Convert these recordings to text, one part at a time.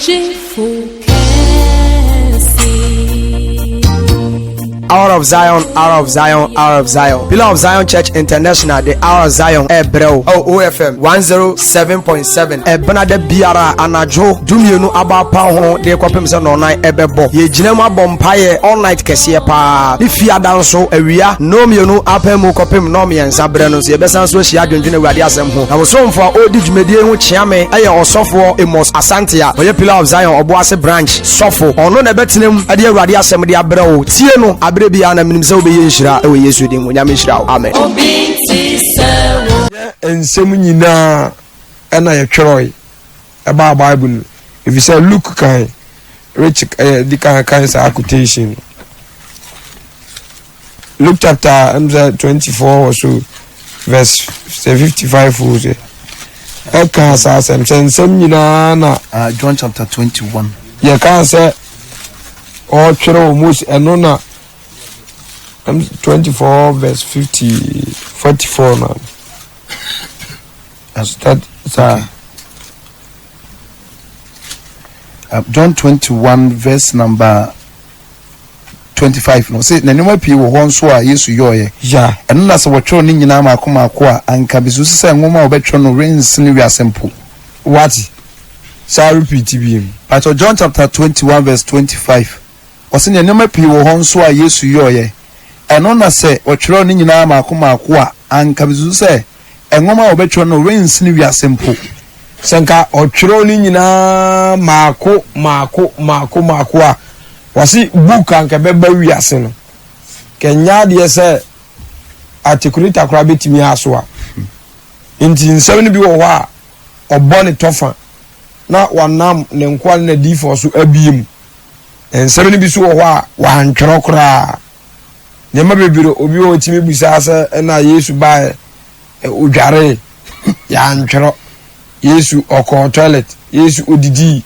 Gyefo kɛse. Hour of Zion, Hour of Zion, Hour of Zion. Pillar of Zion Church International, the Hour of Zion, ɛbrɛ wo. Ɛwɔ OFM 107.7. Ɛbena da biara anadwo 12 aba apa ho de kɔpem sɛ nɔnan ɛbɛbɔ. Yɛgyina mu abɔ mpaeɛ all night kɛseɛ paa. Ne fiada nso awia 2 apɛ mu kɔpem 3 berɛ no nso yɛbɛsan so ahyia adwendwene Awurade asɛm ho. Na wosomfo a ɔredi dwumadie ho kyea me ɛyɛ ɔsɔfoɔ Amos Asante a ɔyɛ Pillar of Zion Ɔboase branch sɔfo. Ɔno na ɛbɛtena mu ɛde Awurade asɛm de abrɛ wo. Tie no aberɛ biara na menim sɛ wobɛyɛ nhyira ɛwɔ Yesu din mu. Nyame nhyira wo. Amen. Obi nti sɛ wo. Nyɛ nsɛm nyinaa ɛna yɛtwerɛe ɛbaa Bible no, efisɛ Luke kan Rich ɛyɛ di kan kan saa quotation no. Luke chapter sɛ 24 or so verse sɛ 55 o sɛ ɛka saa asɛm sɛ nsɛm nyinaa na John chapter 21. Yɛka sɛ ɔtwerɛ wɔ Mose ɛno na 24 verse 50 44 na that saa. Okay. John 21 verse number 25 no sɛ na nneɛma pii wɔ hɔ nso a Yesu yɔɔyɛ. Ɛno na sɛ wɔtwerɛ ne nyinaa maako maako a, anka bisusu sɛ nwoma a wɔbɛtwerɛ no rensene wiase mpo. Wate saa, repeat bi mu. Pastor, John chapter 21 verse 25, ɔsɛ nea nneɛma pii wɔ hɔ nso a Yesu yɔɔyɛ, ɛno na sɛ wɔtwerɛ ne nyinaa maako maako a, anka bisusu sɛ nwoma a wɔbɛtwerɛ no rensene wiase mpo. Sɛ nka ɔtwerɛ ne nyinaa maako maako maako maako a, wɔse book anka ɛbɛba wiase no kɛnyɛ adeɛ sɛ articulator koraa bɛtumi aso a. Nti nsɛm no bi wɔ hɔ a ɔbɔ ne tɔfa na wanam ne nkoa ne n'adiifoɔ so abie mu. Nsɛm no bi so wɔ hɔ a wantwerɛ koraa. Nneɛma bebree obi wɔ tumi busaa sɛ ɛna Yesu baeɛ odwaree, yɛantwerɛ. Yesu ɔkɔɔ toilet, Yesu odidii,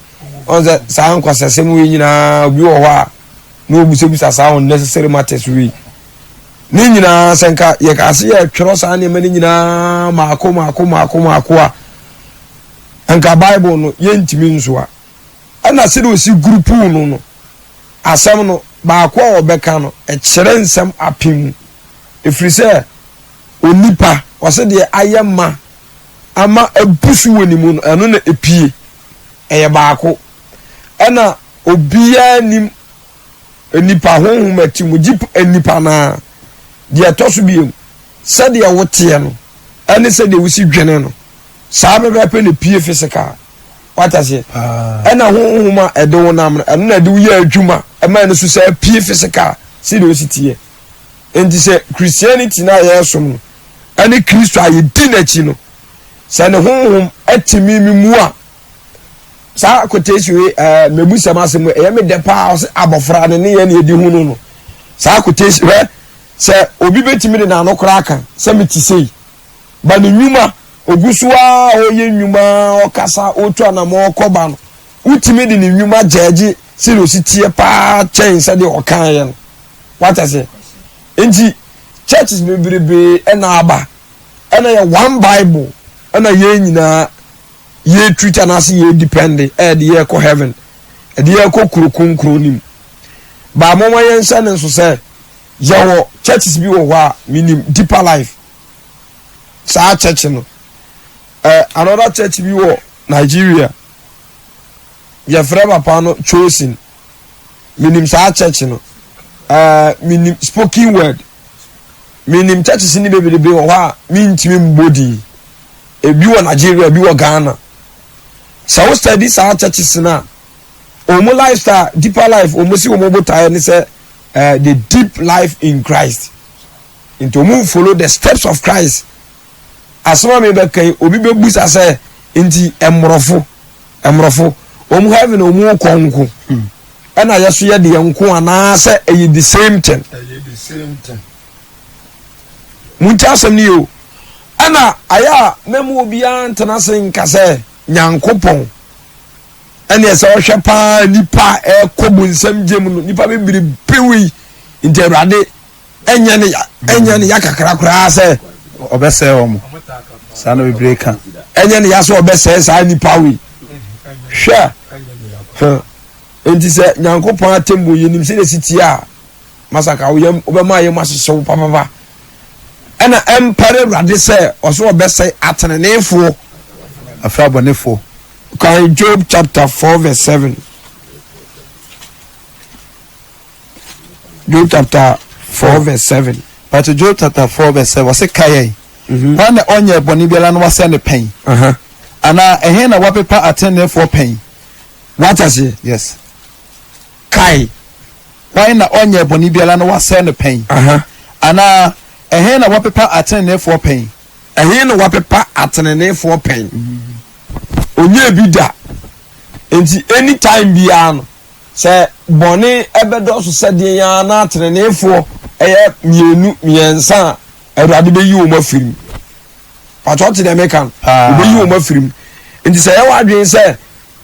ɔn sɛ saa nkwasasɛm wei nyinaa obi wɔ hɔ a na obusabusa saa unnecessary matters wei ne nyinaa. Sɛ nka yɛka ase yɛtwerɛ saa nneɛma no nyinaa maako maako maako maako a, nka Bible no yɛntumi nsoa. Ɛna sɛdeɛ osi group no asɛm no baako a ɔbɛka no ɛkyerɛ nsɛm apem mu, ɛfiri sɛ onipa ɔsɛ deɛ ayɛ ma ama abu so wɔ ne mu no, ɛno na epie. Ɛyɛ baako. Ɛna obiara nim nipa honhom akyi mu gye nipa naa. Deɛ ɛtɔ so biem, sɛdeɛ woteɛ no ɛne sɛdeɛ wosi dwene no, saa pɛpɛɛpɛ na pie physical. Wata seɛ? Ɛna honhom a ɛde wo nam no, ɛno na ɛde wo yɛ adwuma ɛma ɛno so sɛ pie physical sɛdeɛ wosi teɛ. Nti sɛ Christianity na yɛresom no ɛne Kristo a yɛdi n'akyi no, sɛ ne honhom ɛte mi mi mu a, saa quotation yi mɛbusɛm asɛm ɛyɛ me dɛ paa. Ɔsɛ abɔfra ne ne yɛ ne yɛdi hu no saa quotation hwɛ sɛ obi bɛtumi de n'ano koraa ka sɛ mete sei ba ne nnwuma ogu so a ɔyɛ nnwuma, ɔkasa, ɔtu anamɔ ɔkɔba no, wotumi de ne nnwuma gyɛɛgye sɛdeɛ osi teɛ paa kyɛn sɛdeɛ ɔkaeɛ no. Wata sɛ nti churches bebrebe ɛna aba, ɛna yɛ one Bible ɛna yɛn nyinaa yɛ treat anaasɛ yɛ depend ɛde yɛkɔ heaven, ɛde yɛkɔ kuro kronkron nim. Baamo ma yɛn nhyɛ ne nso sɛ yɛwɔ churches bi wɔ hɔ a minim Deeper Life, saa church no, another church bi wɔ Nigeria, yɛfrɛ papa no Chosen, minim saa church no, minim Spoken Word, minim churches ni bebrebe wɔ hɔ a mintimi mbɔ din. Ebi wɔ Nigeria, ebi wɔ Ghana. Sɛ wo study saa churches na wɔn lifestyle, Deeper Life, wɔn si wɔn botaeɛ ne sɛ the deep life in Christ, nti wɔn follow the steps of Christ. Asɛm a mi bɛka yi, obi bɛbusa sɛ nti mmorɔfo wɔn heaven wɔn kɔ nko ɛna yɛ so yɛ deɛ nko anaasɛ ɛyɛ the same thing? Ɛyɛ the same thing. Mo nti asɛm ni o. Ɛna ayɛ a mɛmu obiara ntena se nka sɛ Nyankopɔn ɛne ɛsɛ ɔhwɛ paa nipa ɛkɔ bu nsɛm gye mu no, nipa bebrebe wei nti Awurade ɛnyɛ ne ya kakra koraa sɛ ɔbɛsɛe wɔn saa na bebree ka. Ɛnyɛ ne ya sɛ ɔbɛsɛe saa nipa wei. Hwɛ. Enti sɛ Nyankopɔn atemmuo yɛnim sɛdeɛ ɛsi teɛ a, masaka wo yam, wobɛma yam ahyehye wo papapa. Ɛna ɛmpare Awurade sɛ ɔso ɔbɛsɛe ateneneefoɔ. Afei abɔnefoɔ. Kan Job chapter 4 verse 7. Job chapter 4 verse 7. But Job chapter 4 verse 7, wɔse ka yɛn. Mhm. Hwan na ɔnyɛ bɔne biara na wasɛ ne pɛn? Anaa ɛhe na wapepa ateneneefoɔ pɛn? Wate aseɛ? Yes. Kae. Hwan na ɔnyɛɛ bɔne biara na wɔasɛe no pɛn? Anaa ɛhe na wɔapepa ateneneefoɔ pɛn? Ɛhe na wɔapepa ateneneefoɔ pɛn? Ɔnyɛɛ bi da. Enti anytime biara no, sɛ bɔne bɛdɔɔso sɛ deɛn ara na ateneneefoɔ yɛ mmienu, mmiɛnsa a, Awurade bɛyi wɔn afiri mu. Pakyɛ ɔte deɛ meka no? Ɔbɛyi wɔn afiri mu. Nti sɛ ɛyɛ w'adwene sɛ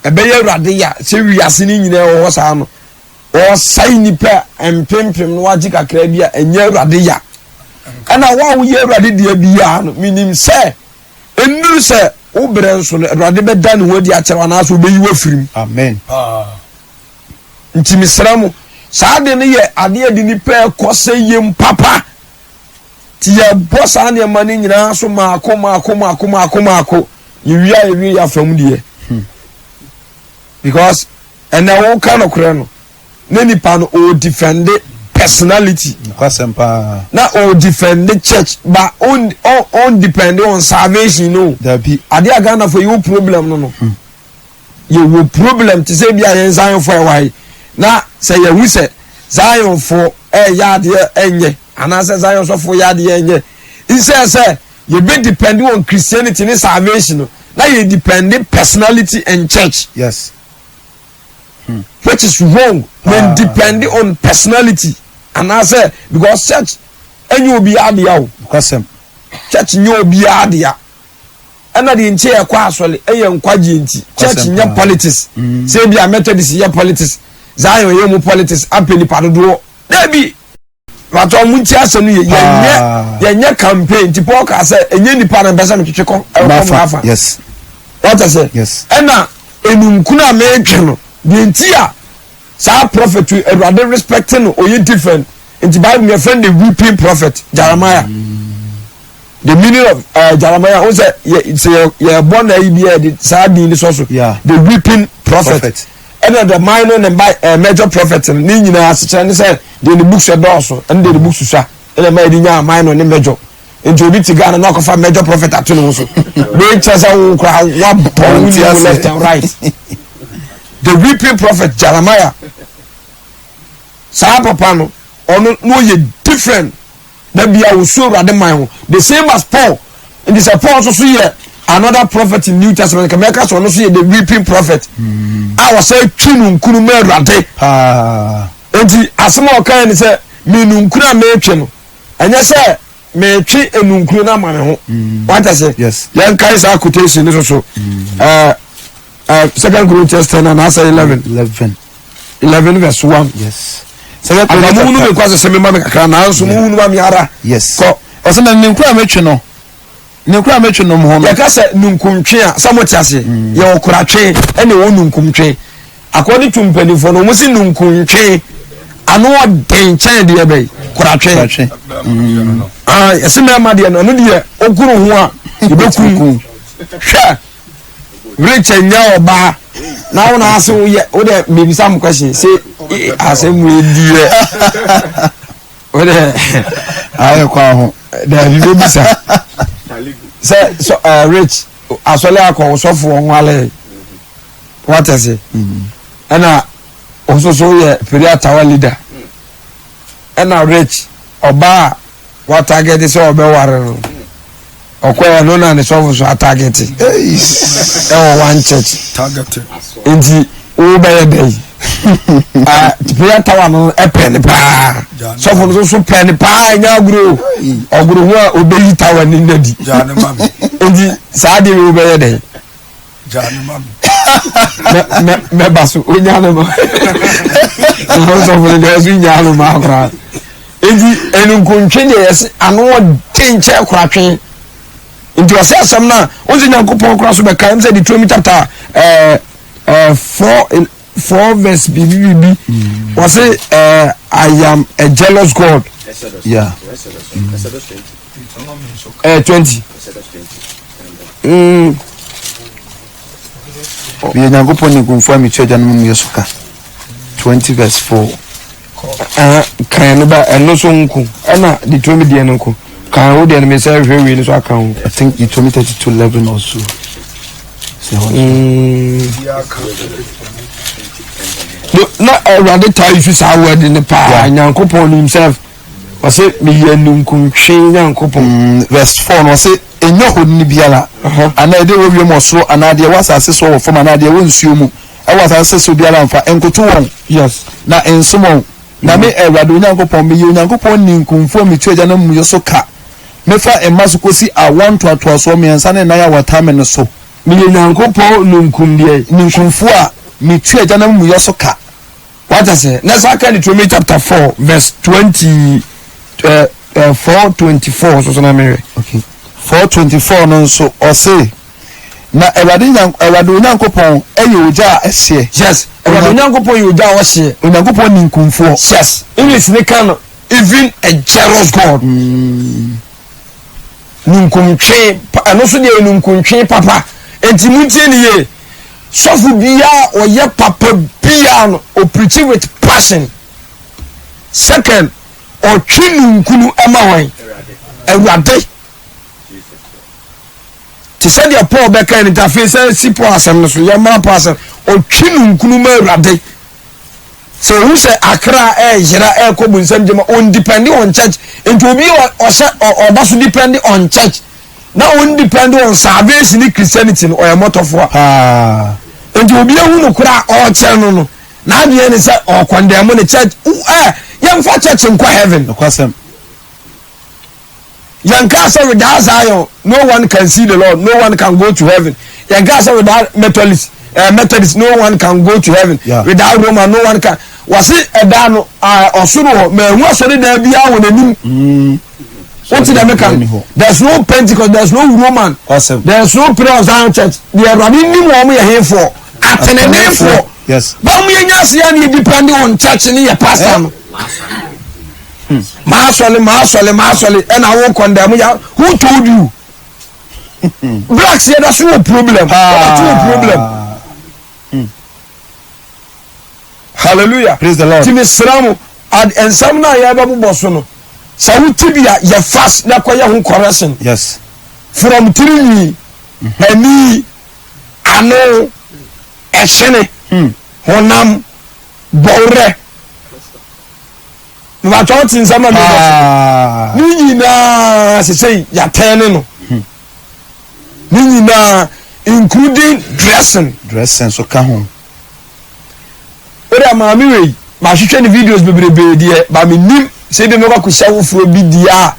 ɛbɛyɛ Awurade ya sɛ wiase no nyinaa wɔ hɔ saa no, ɔresɛe nnipa mpempem na wagye kakra bi a, ɛnyɛ Awurade ya. Ɛna wo a woyɛ Awurade deɛ biara no, menim sɛ ɛnnuru sɛ wo berɛ nso no, Awurade bɛda ne ho adi akyerɛ wo anaasɛ ɔbɛyi wo afiri mu. Amen. Nti mesrɛ mo, saa ade no yɛ adeɛ a ɛde nnipa ɛkɔ sɛ yam papa. Nti yɛbɔ saa nneɛma no nyinaa so maako maako maako maako maako. Yɛwie a yɛwie yɛ afam deɛ. Hmm. Because ɛnɛ woka nokorɛ no na nipa no ɔdefende personality. Nokwasɛm paa. Na ɔdefende church ba on on depend on salvation no. Dabi. Adeɛ a Ghana fo yɛwɔ problem no no. Hmm. Yɛwɔ problem te sɛ bi a yɛn Zionfoɔ ɛwɔ ha yi na sɛ yɛhu sɛ Zionfoɔ ɛyɛ adeɛ ɛnyɛ anaasɛ Zion sɔfoɔ yɛ adeɛ ɛnyɛ instead sɛ yɛbɛ depend on Christianity ne salvation no na yɛ depend personality and church. Yes. Hmm. Which is wrong. Ah. When depend on personality anaasɛ because church ɛnyɛ obiara dea o. Kwasɛm. Church nyɛ obiara dea. Ɛna deɛ nti a yɛkɔ asɔre ɛyɛ nkwagyeɛ nti. Church nyɛ politics. Mm. Sɛ ebi a Methodist yɛ politics, Zion yɛ mu politics apɛ nipa dodoɔ. Dabi. Bàtà ɔmo nti asɛm no yɛ yɛnyɛ yɛnyɛ campaign nti Paul kaa sɛ ɛnyɛ nipa na mpɛ sɛ metwetwe kɔ ɛkɔ mu afa. Yes. Wɔte sɛ. Yes. Ɛna enunkunu a metwe no deɛ nti a saa prophet yi awurade respect no ɔyɛ different nti Bible mi yɛfrɛ no the weeping prophet Jeremiah. Mm. The meaning of Jeremiah o sɛ yɛ sɛ yɛ yɛ bɔ na yi bi yɛ de saa din de sɔ so. The weeping prophet. Ɛna the minor ne ba major prophet no ne nyinaa asekyerɛ ne sɛ deɛ ne books ɛdɔɔso ɛne deɛ ne books sua ɛna ɛma yɛde nyaa minor ne major. Nti obi te Ghana na ɔkɔfa major prophet ato ne ho so. Wei kyerɛ sɛ wo koraa wabɔ wo ni left and right. The weeping prophet Jeremiah saa papa no ɔno na ɔyɛ different. Da bia osu Awurade man ho. The same as Paul. Nti sɛ Paul nso so yɛ another prophet in New Testament, nka mɛka sɛ ɔno nso yɛ the weeping prophet. Hmm. A wɔsɛ twi no nkunu ma Awurade. Nti asɛm a ɔkae ne sɛ me nunkunu a metwe no, ɛnyɛ sɛ metwe enunkunu no ama me ho. Hmm. Wata sɛ? Yes. Yɛnkae saa quotation no so so. Hmm. Uh, Second Corinthians 10 and answer 11. 11. 11 verse 1. Yes. Aba mo hunu me kwa sɛ sɛ mema me kakra nanso mo hunu ma me ara. Yes. Kɔ. Ɔsɛ na ne nkura metwe no. Ne nkura metwe no ho no. Yɛka sɛ nunkumtwe a sɛ mo te ase. Mm. Yɛ ɔkoratwe ɛna ɛwɔ nunkumtwe. According to mpanimfoɔ no wɔn si nunkumtwe ano ɔden kyɛn deɛ bɛyi koratwe. Koratwe. Mm. Ah, yɛsi mɛɛma deɛ no ɛno deɛ okuru ho a yɛbɛkum. Hwɛ. Rachel nyɛ ɔbaa na wo na ase wo yɛ wo dɛ mebisa mo question se asɛm wei deɛ wo dɛ ayɛ kwan ho daabi bɛbisa sɛ sɛ ɛɛ rich asɔle akɔ ɔsɔfo ɔnwale wate ase ɛna ɔsoso yɛ prayer tower leader ɛna rich ɔbaa Watagɛte sɛ ɔbɛware no. Ɔkɔɛ no na ne sɔfo so atagɛte. Ɛwɔ one church. Nti wobɛyɛ dɛ yi. Ah, prayer tower no ɛpɛ ne paa. Sɔfo no so pɛ ne paa ɛnyɛ agorɔ o. Ɔgoro ho a obeyi tower ne nadi. Nti saa deɛ wobɛyɛ dɛ yi. Mɛba so onya no no na ɔsɔfo no deɛ ɔso nya no ma koraa nti ɛnunkuntwe deɛ yɛse ano ɔde nkyɛn koratwe nti ɔsɛ asɛm no a ɔsɛ nyankopɔn kora so bɛka ɛm sɛ Deuteronomy chapter 4. 4 verse biribi biribi. Wɔse eh, I am a jealous God. Yeah. Eh, 20. Mm. Meyɛ Nyankopɔn ninkunfoɔ a metua agyanom amumuyɛ so ka. 20 verse 4. Ah, kan no ba ɛno so nko ɛna Deuteronomy deɛ no nko kan wo deɛ no mesɛ hwɛ wei no so aka ho. I think Deuteronomy 32 11 also. Mm. Na Awurade taa yi so saa word no paa Nyankopɔn no himself ɔsɛ meyɛ ninkuntwe Nyankopɔn. Mm, verse 4 no ɔsɛ ɛnyɛ honi biara anaa ɛdeɛ wɔ wiem wɔ soro anaa deɛ wɔ asase soɔ wɔ fam anaa deɛ wɔ nsuo mu ɛwɔ asase so biara mfa nkoto wɔn yes na nsom wɔn na me Awurade Onyankopɔn meyɛ Onyankopɔn ninkunfoɔ a metua agyanom amumuyɛ so ka mefa mma so kɔsi awoɔ ntoatoasoɔ mmiɛnsa ne nnan a wɔtaa me no so. Meyɛ Nyankopɔn ninkum deɛ. Ninkunfoɔ a metua agyanom amumuyɛ so ka. Wate aseɛ? Na saa ka Deuteronomy chapter 4 verse 20 uh, uh, 4 24 nso so na mehwɛ. Okay. 4:24 no nso ɔse na Awurade Nyan Awurade Onyankopɔn yɛ ogya a ɛhyeɛ. Yes, Awurade Onyankopɔn yɛ ogya a ɔhyeɛ. Onyankopɔn ninkunfoɔ. Yes, English ne ka no even a jealous God. Mm. Ninkuntwe, ɛno nso deɛ ninkuntwe papa. Enti muntie ne yie. Sɔfo biara ɔyɛ papa biara no, ɔpreachi with passion. Second, ɔtwe ninkunu ma hwan? Awurade. Te sɛ deɛ Paul bɛka ne afei sɛ si Paul asɛm no so, yɛmmra Paul asɛm. Ɔtwe ninkunu ma Awurade. Sɛ ohu sɛ akra ɛreyera ɛrekɔ bunsam gyama, on depend on church. Nti obi ɔhyɛ ɔda so depend on church na on depend on salvation ne Christianity no ɔyɛ mɔtɔfoa. Paa. Nti obi ehu no koraa ɔrekyerɛ no no n'adwene ne sɛ ɔkɔndɛm ne church. Ɛ yɛmfa church nkɔ heaven. Nokwasɛm. Yɛnkaa sɛ without Zion no one can see the Lord, no one can go to heaven. Yɛnkaa sɛ without Methodist, uh, Methodist no one can go to heaven. Yeah. Without Roman no one can. Wɔsi ɛda no ɔsoro hɔ mɛ ehu asɔre dan biara wɔ n'anim. Mm. Wọ́n ti dɛm kan. There is no Pentecost, there is no Roman, Awesome. there is no Prayer of Zion Church. Deɛ Awurade nim wɔn yɛ hefoɔ, ateneneefoɔ. Yes. Báwo yɛ nya ase yɛ ni yɛ depend on church ni yɛ pastor no. Maasɔle maasɔle maasɔle ɛna wo kɔndɛm ya who told you blacks yɛ da so wɔ problem yɛ da so wɔ problem hallelujah Praise the Lord. ti mi sra mo ad nsɛm no a yɛbɛbobɔ so no sɛ wo ti bi a yɛ fast na kɔ yɛ ho correction Yes. from tirinwi ani ano ɛhyene honam bɔwerɛ Mebatwa wote nsɛm na mebɔ so. Ne nyinaa sesei yɛatɛn ne no. Hmm. Ne nyinaa including dressing. Dressing so ka ho. Wode maame wei mahwehwɛ ne videos bebrebe deɛ ba menim sɛ ebi mɛkɔ akɔhyia foforɔ bi deɛ a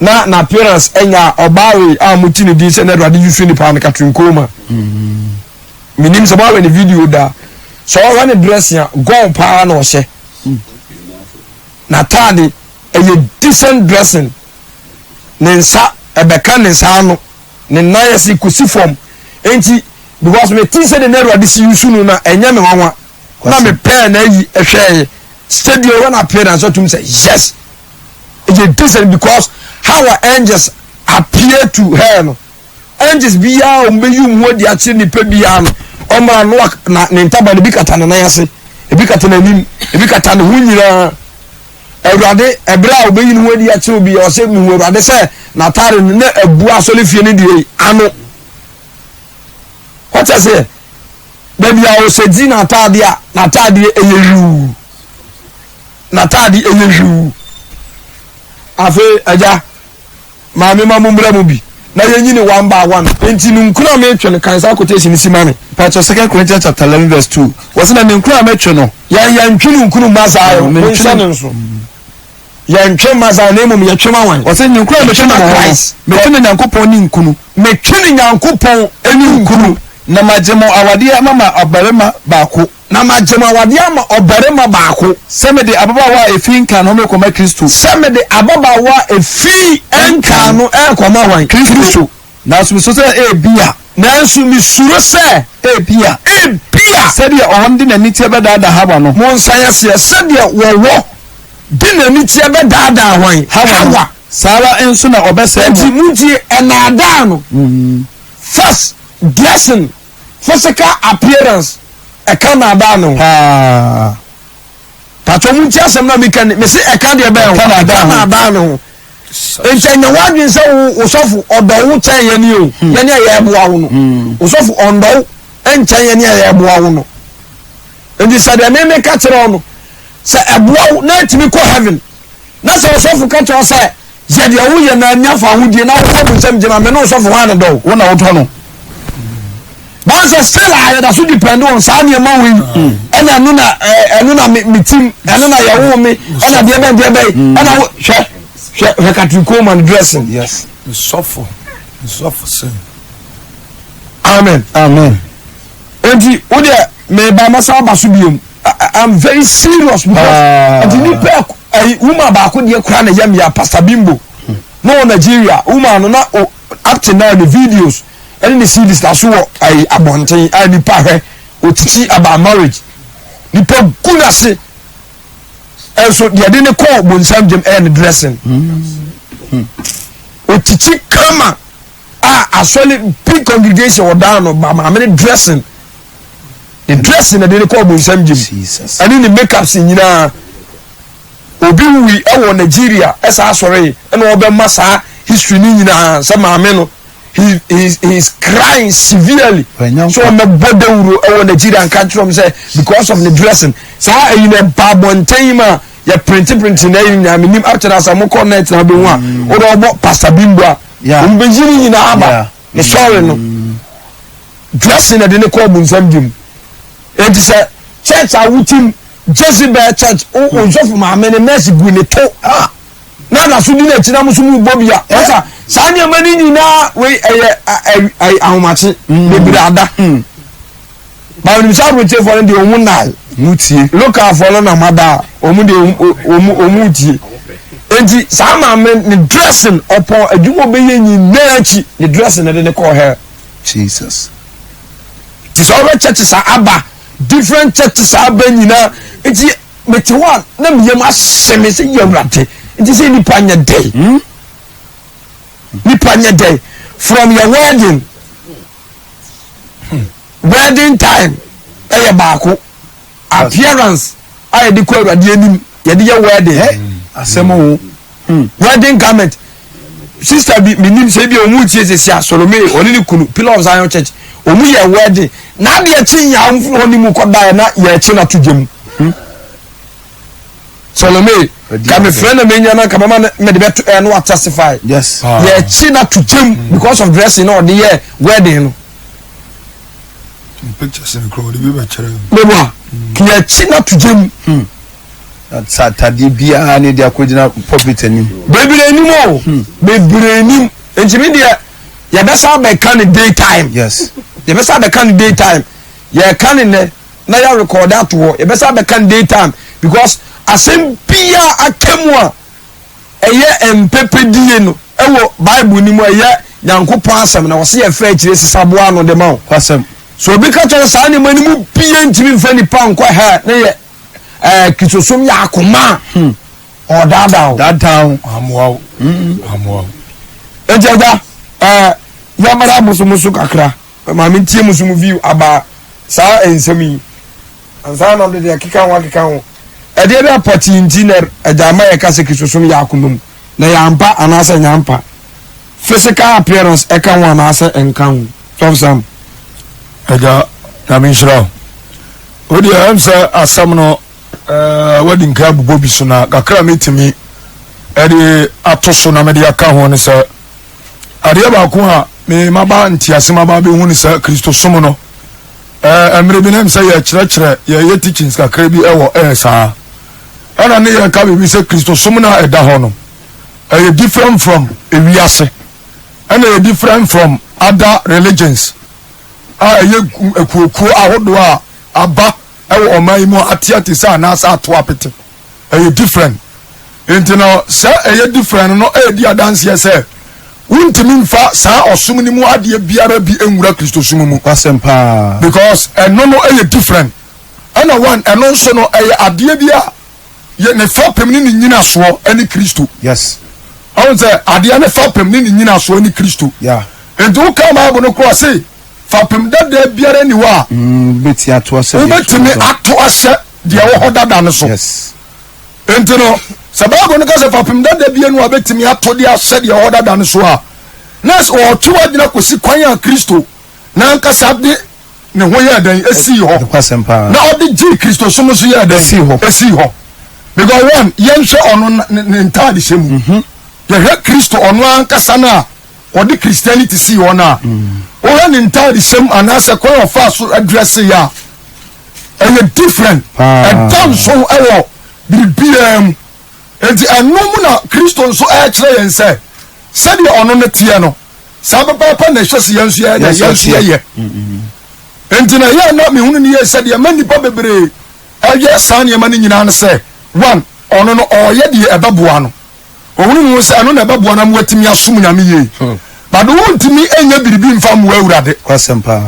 na na appearance anya ɔbaa wei a mote ne din sɛ na awurade yusu nipa no Catherine Coleman. Mm. Menim sɛ moahwɛ ne video da sɛ ɔhwɛ ne dressing a gɔn paa na ɔhyɛ. N'ataade ɛyɛ decent dressing. Ne nsa ɛbɛka ne nsa ano. Ne nan ase kɔsi fam. Enti because me te sɛ de na Awurade si yusu no na ɛnyɛ me nwanwa. Na me pɛɛ na ayi ɛhwɛɛ sɛdeɛ wɔn appearance ɔtum sɛ yes ɛyɛ decent because how our angels appear to her no. Angels biara a wɔbɛyi wɔn ho adi akyerɛ nipa biara no, ɔmmra no na ne ntaban ebi kata ne nan ase, ebi kata n'anim, ebi kata ne ho nyinaa. Awurade, ɛberɛ a wɔbɛyi ne ho adi akyerɛ obi, ɔsɛ mehu Awurade sɛ n'ataare no na abu asɔrefie no deɛ ano. Wɔte aseɛ? Baabi a ɔsɛ di n'ataadeɛ a, n'ataadeɛ ɛyɛ hwiw. N'ataadeɛ ɛyɛ hwiw. Afei, agya, Maame ma mo mmra mu bi na yɛnyi no one by one. Enti ninkunu a metwe no, kan saa quotation no si ma me. Pakyɛ Second Corinthians chapter 11 verse 2. Wɔse na ninkunu a metwe no. Yɛn yɛntwe ninkunu mma Zion, monhyɛ no nso. Yɛntwe mma Zion na mmom yɛtwe ma wan? Wɔse ninkunu a metwe no wɔ hɔ no, metwe no Nyankopɔn ninkunu. Metwe no Nyankopɔn ninkunu. Na magye mo awadeɛ mama ɔbarima baako. Na magye mo awadeɛ ama ɔbarima baako. Sɛ mede ababaawa a ɛfiri nkan ho merekɔma Kristo. Sɛ mede ababaawa a ɛfiri nkan no rekɔma hwan? Kristo. Nanso mesuro sɛ ebia. Nanso mesuro sɛ. Ebia. Ebia. a. Sɛdeɛ ɔwɔ no de n'aniteɛ bɛdaadaa Hawa no. Monsan aseɛ, sɛdeɛ wɔwɔ de n'aniteɛ bɛdaadaa hwan? Hawa no. Saa ara nso na ɔbɛsɛe mo. Enti montie, ɛnaadaa no. First, dressing, physical appearance, ɛka naadaa no ho. Paa. Patwɔ montie asɛm no a meka ni, mese ɛka deɛ bɛn ho? Ɛka naadaa Ɛka ho. naadaa no ho. Enti ɛnyɛ w'adwene sɛ wo wo sɔfo ɔdɔ wo kyɛn yɛne o, yɛne a yɛreboa wo no. Wo sɔfo ɔndɔ wo nkyɛn yɛne a yɛreboa wo no. Enti sɛ deɛ me meka kyerɛ wo no, sɛ ɛboa wo na ɛtumi kɔ heaven, na sɛ ɔsɔfo ka kyerɛ wo sɛ yɛ deɛ woyɛ na anya fa ahodie na wokɔ bonsam gyema me ne ɔsɔfo hwan ne dɔ wo? Wo na wodɔ no. Báwo still a yɛda so depend on saa nneɛma wei ɛna ɛno na ɛno na me tim ɛno na yɛwoo me ɛna deɛ bɛn deɛ bɛn ɛna wo hwɛ hwɛ hwɛ Katrin Coleman dressing. Yes. Nsɔfo nsɔfo sɛn. Amen. Amen. Nti wo deɛ meba mɛsa aba so biom. I'm very serious because nti nipa ɛyi woman baako deɛ kura na yɛ mia Pastor Bimbo na wɔ Nigeria woman no na o up to now ne videos. ɛne ne CDs na so wɔ ayi abɔnten a nipa hwɛ otiti about marriage nipa gu n'ase ɛnso deɛ de ne kɔɔ bonsam gyem ɛyɛ ne dressing otiti kama a asɔle big congregation ɔdan no ba maame ne dressing ne dressing na de ne kɔɔ bonsam gyem ɛne ne makeups nyinaa obi wui ɛwɔ Nigeria ɛsa asɔre ɛna ɔbɛma saa history ne nyinaa sɛ maame no. He he he is crying severely. So ɔmɛbɔ dawuro ɛwɔ Nigeria nka kyerɛ ɔm sɛ because of ne dressing. Saa ɛyi na ɛba abɔnten yi ma yɛ printi printi na ɛyi nyinaa menim up to now sɛ mokɔ net na bɛhu a wode ɔbɔ Pastor Bimbo a wɔn bɛyi ne nyinaa aba ne sɔre no dressing na ɛde ne kɔ ɔbonsam di mu. Enti sɛ church a wotim Jezebel church wo nsɔfo maame ne nurse gu ne to. Ah. na da so di n'akyi na mo nso mo bɔ bi a ɔsa saa nneɛma no nyinaa wei ɛyɛ ɛyɛ ahomakye mm. bebree ada mm. baabi nim sɛ aburokyefoɔ no deɛ wɔn nnae mo tie localfoɔ no nam ada a wɔn deɛ wɔn wɔn tie nti saa maame ne dressing ɔpɔn adwuma ɔbɛyɛ nyinaa akyi ne dressing na de ne kɔɔ hɛ. Jesus. ti sɛ ɔbɛ churches aba different churches aba nyinaa nti. Mete hɔ a na me yam ahyɛ me sɛ yɛ awurade nti sɛ nipa nyɛ dɛn hmm? Nipa nyɛ dɛn from your wedding wedding time ɛyɛ baako appearance a yɛde kɔ awurade anim yɛde yɛ wedding asɛm o hmm. Wedding garment sister bi menim sɛ bi ɔmu tie sɛsi a Solome ɔne ne kunu Pillar of Zion Church ɔmu yɛ wedding na adeɛ kye yɛ a ɔmfiri hɔ ne mu kɔdaeɛ na yɛkye no ato gya mu hmm. Solome ka mefrɛ na menya no nka mɛma mede bɛto ɛ no watestify yes yɛkye no ato gya mu because of dressing na ɔde yɛ wedding no pictures no kura ɔde bi bɛkyerɛ meboa yɛkye no ato gya mu hmm. Na sɛ atadeɛ biara ne de akɔgyina pulpit anim. Bebree nim o. Hmm. Bebree nim. Nti mi deɛ yɛbɛsa abɛka ne day time. Yes. Yɛbɛsa abɛka ne day time. Yɛka ne nɛ na yɛ record ato hɔ. Yɛbɛsa abɛka ne day time because asɛm biara aka mu a ɛyɛ mpɛpɛdie no ɛwɔ Bible ni mu ɛyɛ Nyankopɔn asɛm na wɔsi yɛfɛ akyire sisaboa ano de ma wo. Kwasɛm. So obi ka kyerɛ saa nneɛma no mu bie ntumi nfa nipa nkɔ hɛ ne yɛ ɛɛ kristosom yɛ akoma a hmm. ɔdaadaa o. Daadaa o. Amoa o. Hmm. Amoa o. Eti ɛgya ɛɛ yɛmara musomuso kakra maame ntie musomu view aba saa nsɛm yi ansa na ɔde deɛ keka ho akeka ho ɛdeɛ bi apɔte nti na ɛgya ama yɛ kasa kristosom yɛ akoma mu na yɛ ampa anaasɛ nyɛ ampa physical appearance ɛka ho anaasɛ ɛnka ho sɔf sam. Ɛgya nyame nhyira o. Wo deɛ ɛm sɛ asɛm no ɛɛ wadi nka abobɔ bi so na kakra metumi ɛde ato so na mede aka ho ne sɛ adeɛ baako a me maba ntease maba bɛhu ne sɛ kristosom no ɛɛ mmerɛ bi na ɛm sɛ yɛkyerɛkyerɛ yɛyɛ teachings kakra bi ɛwɔ ɛɛ saa ɛna ne yɛka biribi sɛ kristosom no a ɛda hɔ no ɛyɛ different from ewiase ɛna ɛyɛ different from other religions a ɛyɛ akuokuo ahodoɔ a aba wɔ ɔman yi mu a ate ate sɛ anaasɛ ato apete. Ɛyɛ different. Nti no sɛ ɛyɛ different no ɛredi adanseɛ sɛ Wontumi mfa saa ɔsom no mu adeɛ biara bi nwura Kristosom mu. Nokwasɛm paa. Because ɛno no yɛ different. Ɛna one, ɛno nso no ɛyɛ adeɛ bi a yɛ ne fapem ne ne nyinasoɔ ne Kristo. Yes. Ɔhu sɛ adeɛ ne fapem ne ne nyinasoɔ ne Kristo. Yeah. Nti woka Bible no korɔ se fapem dada biara ni hɔ a. Wobɛtumi ato ahyɛ. Wobɛtumi ato ahyɛ deɛ ɛwɔ hɔ dada no so. Yes. Enti no, sɛ Bible no ka sɛ fapem dada bi anu a betumi ato de ahyɛ deɛ ɛwɔ dada no so a, na ɛsɛ ɔretwe w'adwene akɔsi kwan a Kristo n'ankasa de ne ho yɛɛ dɛn esii hɔ, Nokwasɛm paa. na ɔde gyee Kristosom nso yɛɛ dɛn Esii hɔ. esii hɔ. Because one, yɛnhwɛ ɔno na- ne ne ntadehyɛ mu. Yɛhwɛ Kristo ɔno ankasa no a ɔde Christianity sii hɔ no a, wohwɛ ne ntadehyɛ mu anaasɛ kwan a ɔfaa so drɛse yɛ a, ɛyɛ different ɛda nso ɛwɔ biribiara mu nti ɛno mu na kristo nso ɛrekyerɛ yɛn sɛ sɛdeɛ ɔno no teɛ no saa pɛpɛɛpɛ na ɛhyɛ sɛ yɛn nso yɛyɛ yɛn nso yɛyɛ nti na ɛyɛ na mehunu no yie sɛ deɛ ma nnipa bebree ɛyɛ saa nneɛma no nyinaa no sɛ one ɔno no ɔreyɛ deɛ ɛbɛboa no ɔhunu ne ho sɛ ɛno na ɛbɛboa no ama watumi asom nyame yie hmm. but wontumi nyɛ biribi mfa mmoa awurade kwasɛm paa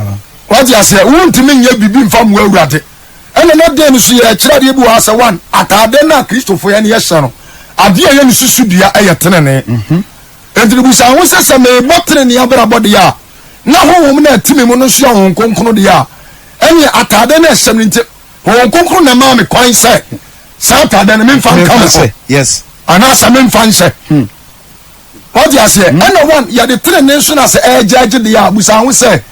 Wate aseɛ? Wontumi nyɛ biribi mfa mmoa Awurade. Ɛna na dɛn nso yɛkyerɛ adeɛ bi wɔ ha sɛ one, ataade no a Kristofo yɛn yɛhyɛ no, adeɛ a ɛyɛ ne susudua yɛ tenenee. Mhm. Enti no busa ho sɛ sɛ merebɔ tenenee abrabɔ deɛ a, na honhom no a ɛte me mu no nso yɛ honhom kronkron deɛ a, ɛneɛ ataade no a ɛhyɛ me no nti, honhom kronkron na ɛmaa me kwan sɛ saa ataade no memfa nka me ho. Yes. Anaasɛ memfa nhyɛ. Hmm. Wate aseɛ? Hmm. Ɛna one, yɛde tenenee nso na sɛ ɛregyɛgye deɛ a, busa ho sɛ,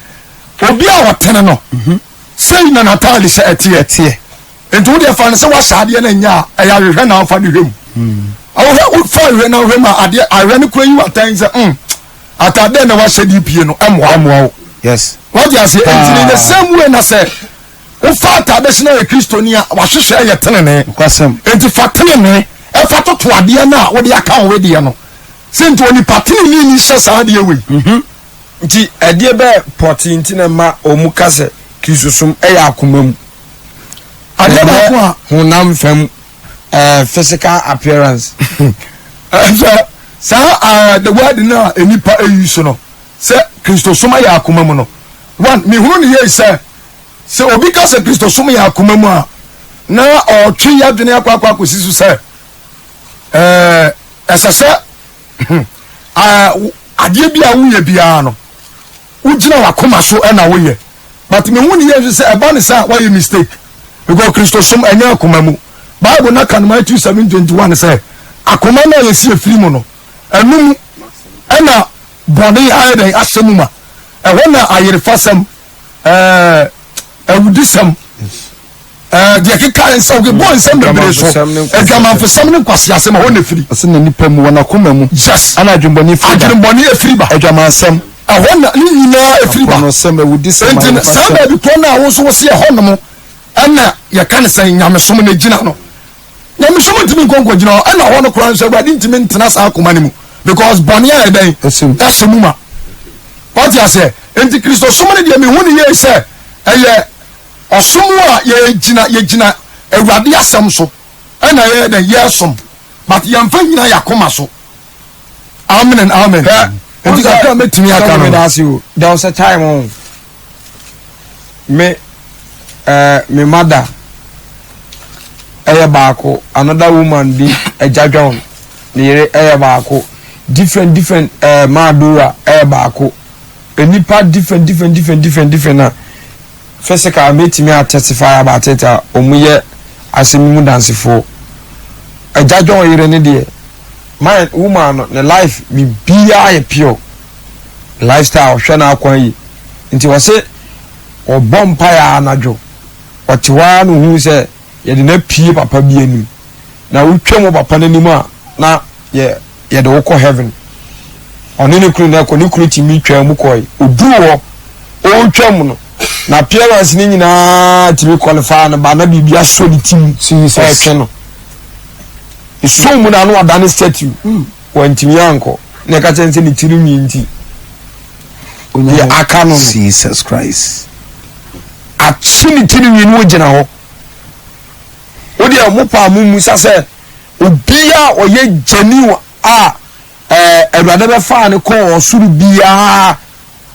obi a ɔtene no, mhm. sei na n'ataade hyɛ ɛteɛ. Ɛteɛ. Nti wo deɛ fa no sɛ wahyɛ adeɛ no nyɛ a, ɛyɛ ahwehwɛ na afa de hwɛ mu. Hmm. Ahohwɛ wofa ahwehwɛ na ahwɛ mu a, adeɛ ahwehwɛ no kura yi watan sɛ, mm, ataade na wahyɛ de pie no, ɛmmoa. Ɛmmoa wo. Yes. Wate aseɛ? Nti in the same way na sɛ wofa ataade hyɛ na yɛ Kristoni a, wahwehwɛ yɛ tenenee. Nokwasɛm. Nti fa tenenee ɛfa toto adeɛ no a wode aka wo wedeɛ no sɛ nti onipa tenenee ni hyɛ saa adeɛ wei. Mhm. Nti ɛdeɛ bɛɛ pɔtee nti na ɛma wɔn ka sɛ Kristosom ɛyɛ akoma mu? Adeɛ baako a. Honam fam ɛɛ physical appearance. Ɛsɛ saa ɛɛ the word no a nnipa eyi so no sɛ Kristosom ayɛ akoma mu no one mehunu ne yie sɛ Sɛ obi ka sɛ Kristosom yɛ akoma mu a, na ɔretwe yɛn adwene akɔ akɔ akɔsi so sɛ ɛɛ ɛsɛ sɛ ɛɛ adeɛ bi a woyɛ biara no wogyina w'akoma so ɛna woyɛ. But mehu ne yɛ nso sɛ ɛba ne sɛ a woayɛ mistake because Kristosom ɛnyɛ akoma mu. Bible no aka no Matthew 7:21 sɛ akoma no a yɛsi efiri mu no ɛno mu ɛna bɔne ayɛ dɛn ahyɛ mu ma ɛhɔ na ayerefasɛm ɛɛ awudisɛm ɛɛ deɛ keka nsɛm bɔ nsɛm bebree so adwamanfosɛm ne nkwaseasɛm ɛhɔ na efiri. Ɔsɛ na nipa mu wɔn akoma mu. Yes. Ɛna adwemmɔne firi ba. Adwemmɔne efiri ba. Adwamansɛm. Ɛhɔ na ne nyinaa efiri ba. Akorɔnosɛm, awudisɛm, Nti saa baabi korɔ no a wo nso wo se ɛhɔ nom ɛna yɛka ne sɛn nyamesom na egyina no. Nyamesom ntumi nkɔ nkɔgyina hɔ ɛna hɔ no koraa nso Awurade ntumi ntena saa akoma no mu because bɔne ayɛ dɛn ɛhyɛ mu ma wate aseɛ nti Kristosom no deɛ mehu no yie sɛ ɛyɛ ɔsom a yɛgyina yɛgyina Awurade asɛm so ɛna yɛyɛ dɛn yɛsom but yɛmfa nyina yɛ akoma so amen and amen nti kakra mɛtumi aka no there was a time oh. Me eh, me mother ɛyɛ baako, another woman bi ɛgya John ne yere ɛyɛ baako, different different eh, maa Dora ɛyɛ baako, nnipa different different different different different na physical mɛtumi a testify about it a wɔn yɛ asɛm mu dansefoɔ. Ɛgya John yere ne deɛ, man woman no ne life biribiara yɛ pure. Lifestyle ɔhwɛ n'akwan yi nti ɔse ɔbɔ mpaeɛ ara anadwo ɔte hɔ ara na ohuu sɛ yɛde no apue papa bi anim na wotwam wɔ papa no anim a na yɛ yɛde wo kɔ heaven ɔne ne kunu na ɛkɔ ne kunu tumi twaa mu kɔe oduru hɔ ɔretwam no na appearance no nyinaa tumi qualify no ba na biribi asɔ ne ti mu ɛretwe no ɛsɔ mu na ano adane statue mm. Wantumi ankɔ. Na ɛka kyerɛ no sɛ ne tiri nwi nti deɛ aka no no. Jesus Christ. Akye ne tiri nwi no ogyina hɔ. Wo deɛ mo paa mo musa sɛ obi a ɔyɛ genuine a ɛɛ. Deɛ Awurade bɛfaa no kɔɔ ɔsoro biara,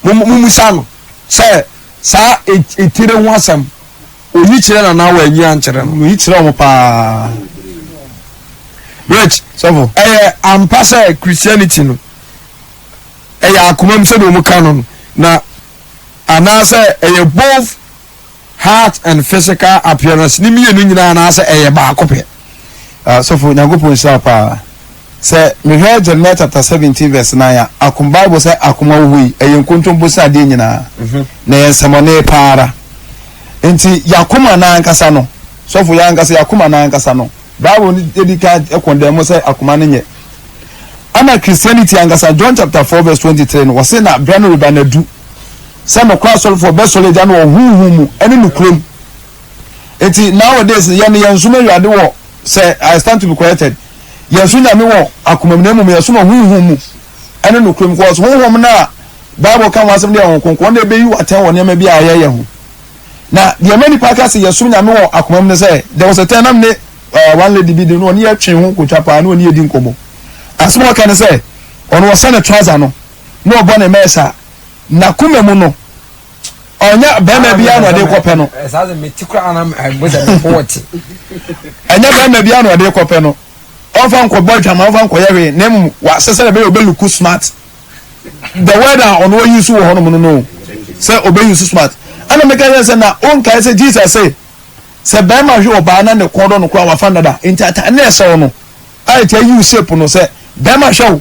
mommisa no sɛ saa etire ho asɛm, oyi kyerɛ no anaa wanyi ankyerɛ no. Oyi kyerɛ wɔn paa. Rich, Sɔfo. ɛyɛ ampa sɛ Christianity no ɛyɛ akoma mu sɛdeɛ wɔn ka no no, na anaasɛ ɛyɛ both heart and physical appearance ne mmienu nyinaa anaasɛ ɛyɛ baako pɛ. Ah, sɔfo, Nyankopɔn nhyira wo paa. Sɛ mehwɛ Jeremiah chapter 17 verse 9 a, akom Bible sɛ akoma wɔ hɔ yi, ɛyɛ nkontompo sen adeɛ nyinaa, na ɛyɛ nsɛmɔne paa ara. Nti y'akoma no ankasa no, sɔfo, yɛn ankasa y'akoma no ankasa no, Bible no di kan kɔndɛm sɛ akoma no nyɛ. Ɛna Christianity ankasa, John chapter 4 verse 23 no, wɔse na berɛ no reba na adu sɛ nokorɛ asɔrefoɔ bɛsɔre Agya no wɔ honhom mu ne nokorɛ mu. Nti nowadays no, yɛn yɛnsom Awurade wɔ sɛ I stand to be corrected. Yɛnsom Nyame wɔ akoma mu na mmom yɛsom wɔ honhom mu ne nokorɛ mu. Because honhom no a Bible ka ho asɛm no yɛ Honhom Kronkron, ɔno na ɛbɛyi wo atɛn wɔ nneɛma bi a yɛyɛ ho. Na deɛ ɛma nipa ka sɛ yɛsom Nyame wɔ akoma mu ne sɛ, there was a time na me ne uh, one lady bi de no ɔne yɛtwe ho kotwa paa na ɔne yɛdi nkɔmmɔ. Asɛm a ɔka ne sɛ, ɔno ɔsɛ ne trouser no na ɔbɔ ne mɛs a, n'akoma mu no ɔnyɛ bɛrima biara na ɔde kɔpɛ no. Ɛnyɛ bɛrima biara na ɔde kɔpɛ no. Ɔmfa nkɔbɔ adwama, ɔmfa nkɔyɛ hwee, na mmom wasɛ sɛ ɛbɛyɛ ɔbɛluku smart. The word a ɔno ɔyi so wɔ hɔnom no no sɛ ɔbɛyi so smart. Ɛna meka yɛ sɛ na ɔnkae sɛ Jesus sɛ sɛ bɛrima hwɛ ɔbaa na ne kɔn dɔ no koraa wafa no dada. Nti atade na ɛsɛ wo no a ɛti ayi wo shape no sɛ bɛrima hwɛ wo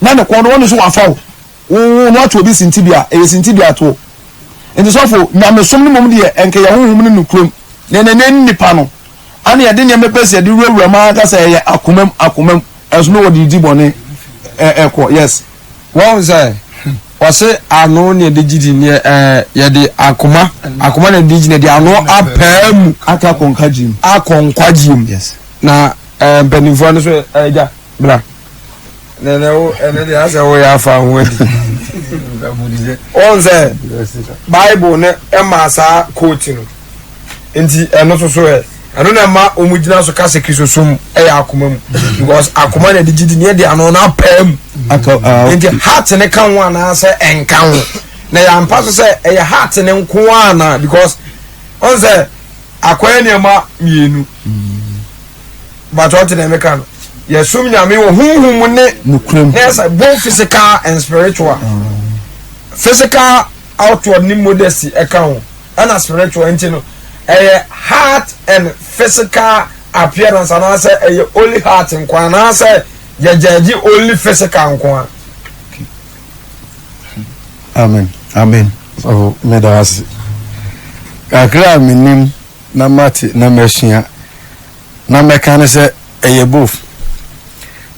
na ne kɔn dɔ wɔn nso wafa wo. Wo wo no ato obi sintidua, ɛyɛ sintidua toɔ. Nti sɔfo, nyamesom no mmom deɛ ɛnka yɛ honhom ne nokorɛm, na ɛnɛ nɛ nnipa no, ana yɛde nneɛma pɛ sɛ yɛde wurawura mu ara ka sɛ ɛyɛ akomam, akomam, ɛnso ne wɔde di bɔne ɛkɔ, yes. Wɔn sɛ, wɔse ano ne yɛde gye di neɛ ɛɛ yɛde akoma, akoma na yɛde gye na yɛde ano apaa mu. Aka akɔ nkwagyeɛ mu. Akɔ nkwagyeɛ mu. Yes. Na ɛɛ mpanimfoɔ no so ɛɛ gya, bra. Nana wo ɛnɛ deɛ asɛ woyɛ afa ho adi. Wɔn sɛ Bible no ɛma saa quote no nti ɛno soso ɛ ɛno na ɛma wɔn gyina so kasa kristosom ɛyɛ akoma mu because akoma na ɛde gyi di ne ɛde ano na apaa mu nti heart ne ka ho anaasɛ ɛnka ho na yɛ ampa so sɛ ɛyɛ heart ne nko ara because wɔn sɛ akɔyɛ nneɛma mmienu. But ɔte na meka no yɛsom nyame wɔ honhom mu ne nokorɛm na ɛsɛ both physical and spiritual physical outward ne modesty ɛka ho ɛna spiritual nti no ɛyɛ heart and physical appearance anaasɛ ɛyɛ only heart nko anaasɛ yɛgyɛgye only physical nko a. Amen. Amen. Sɔfo meda ase. Kakra a menim na mate na masua na mɛka ne sɛ ɛyɛ both.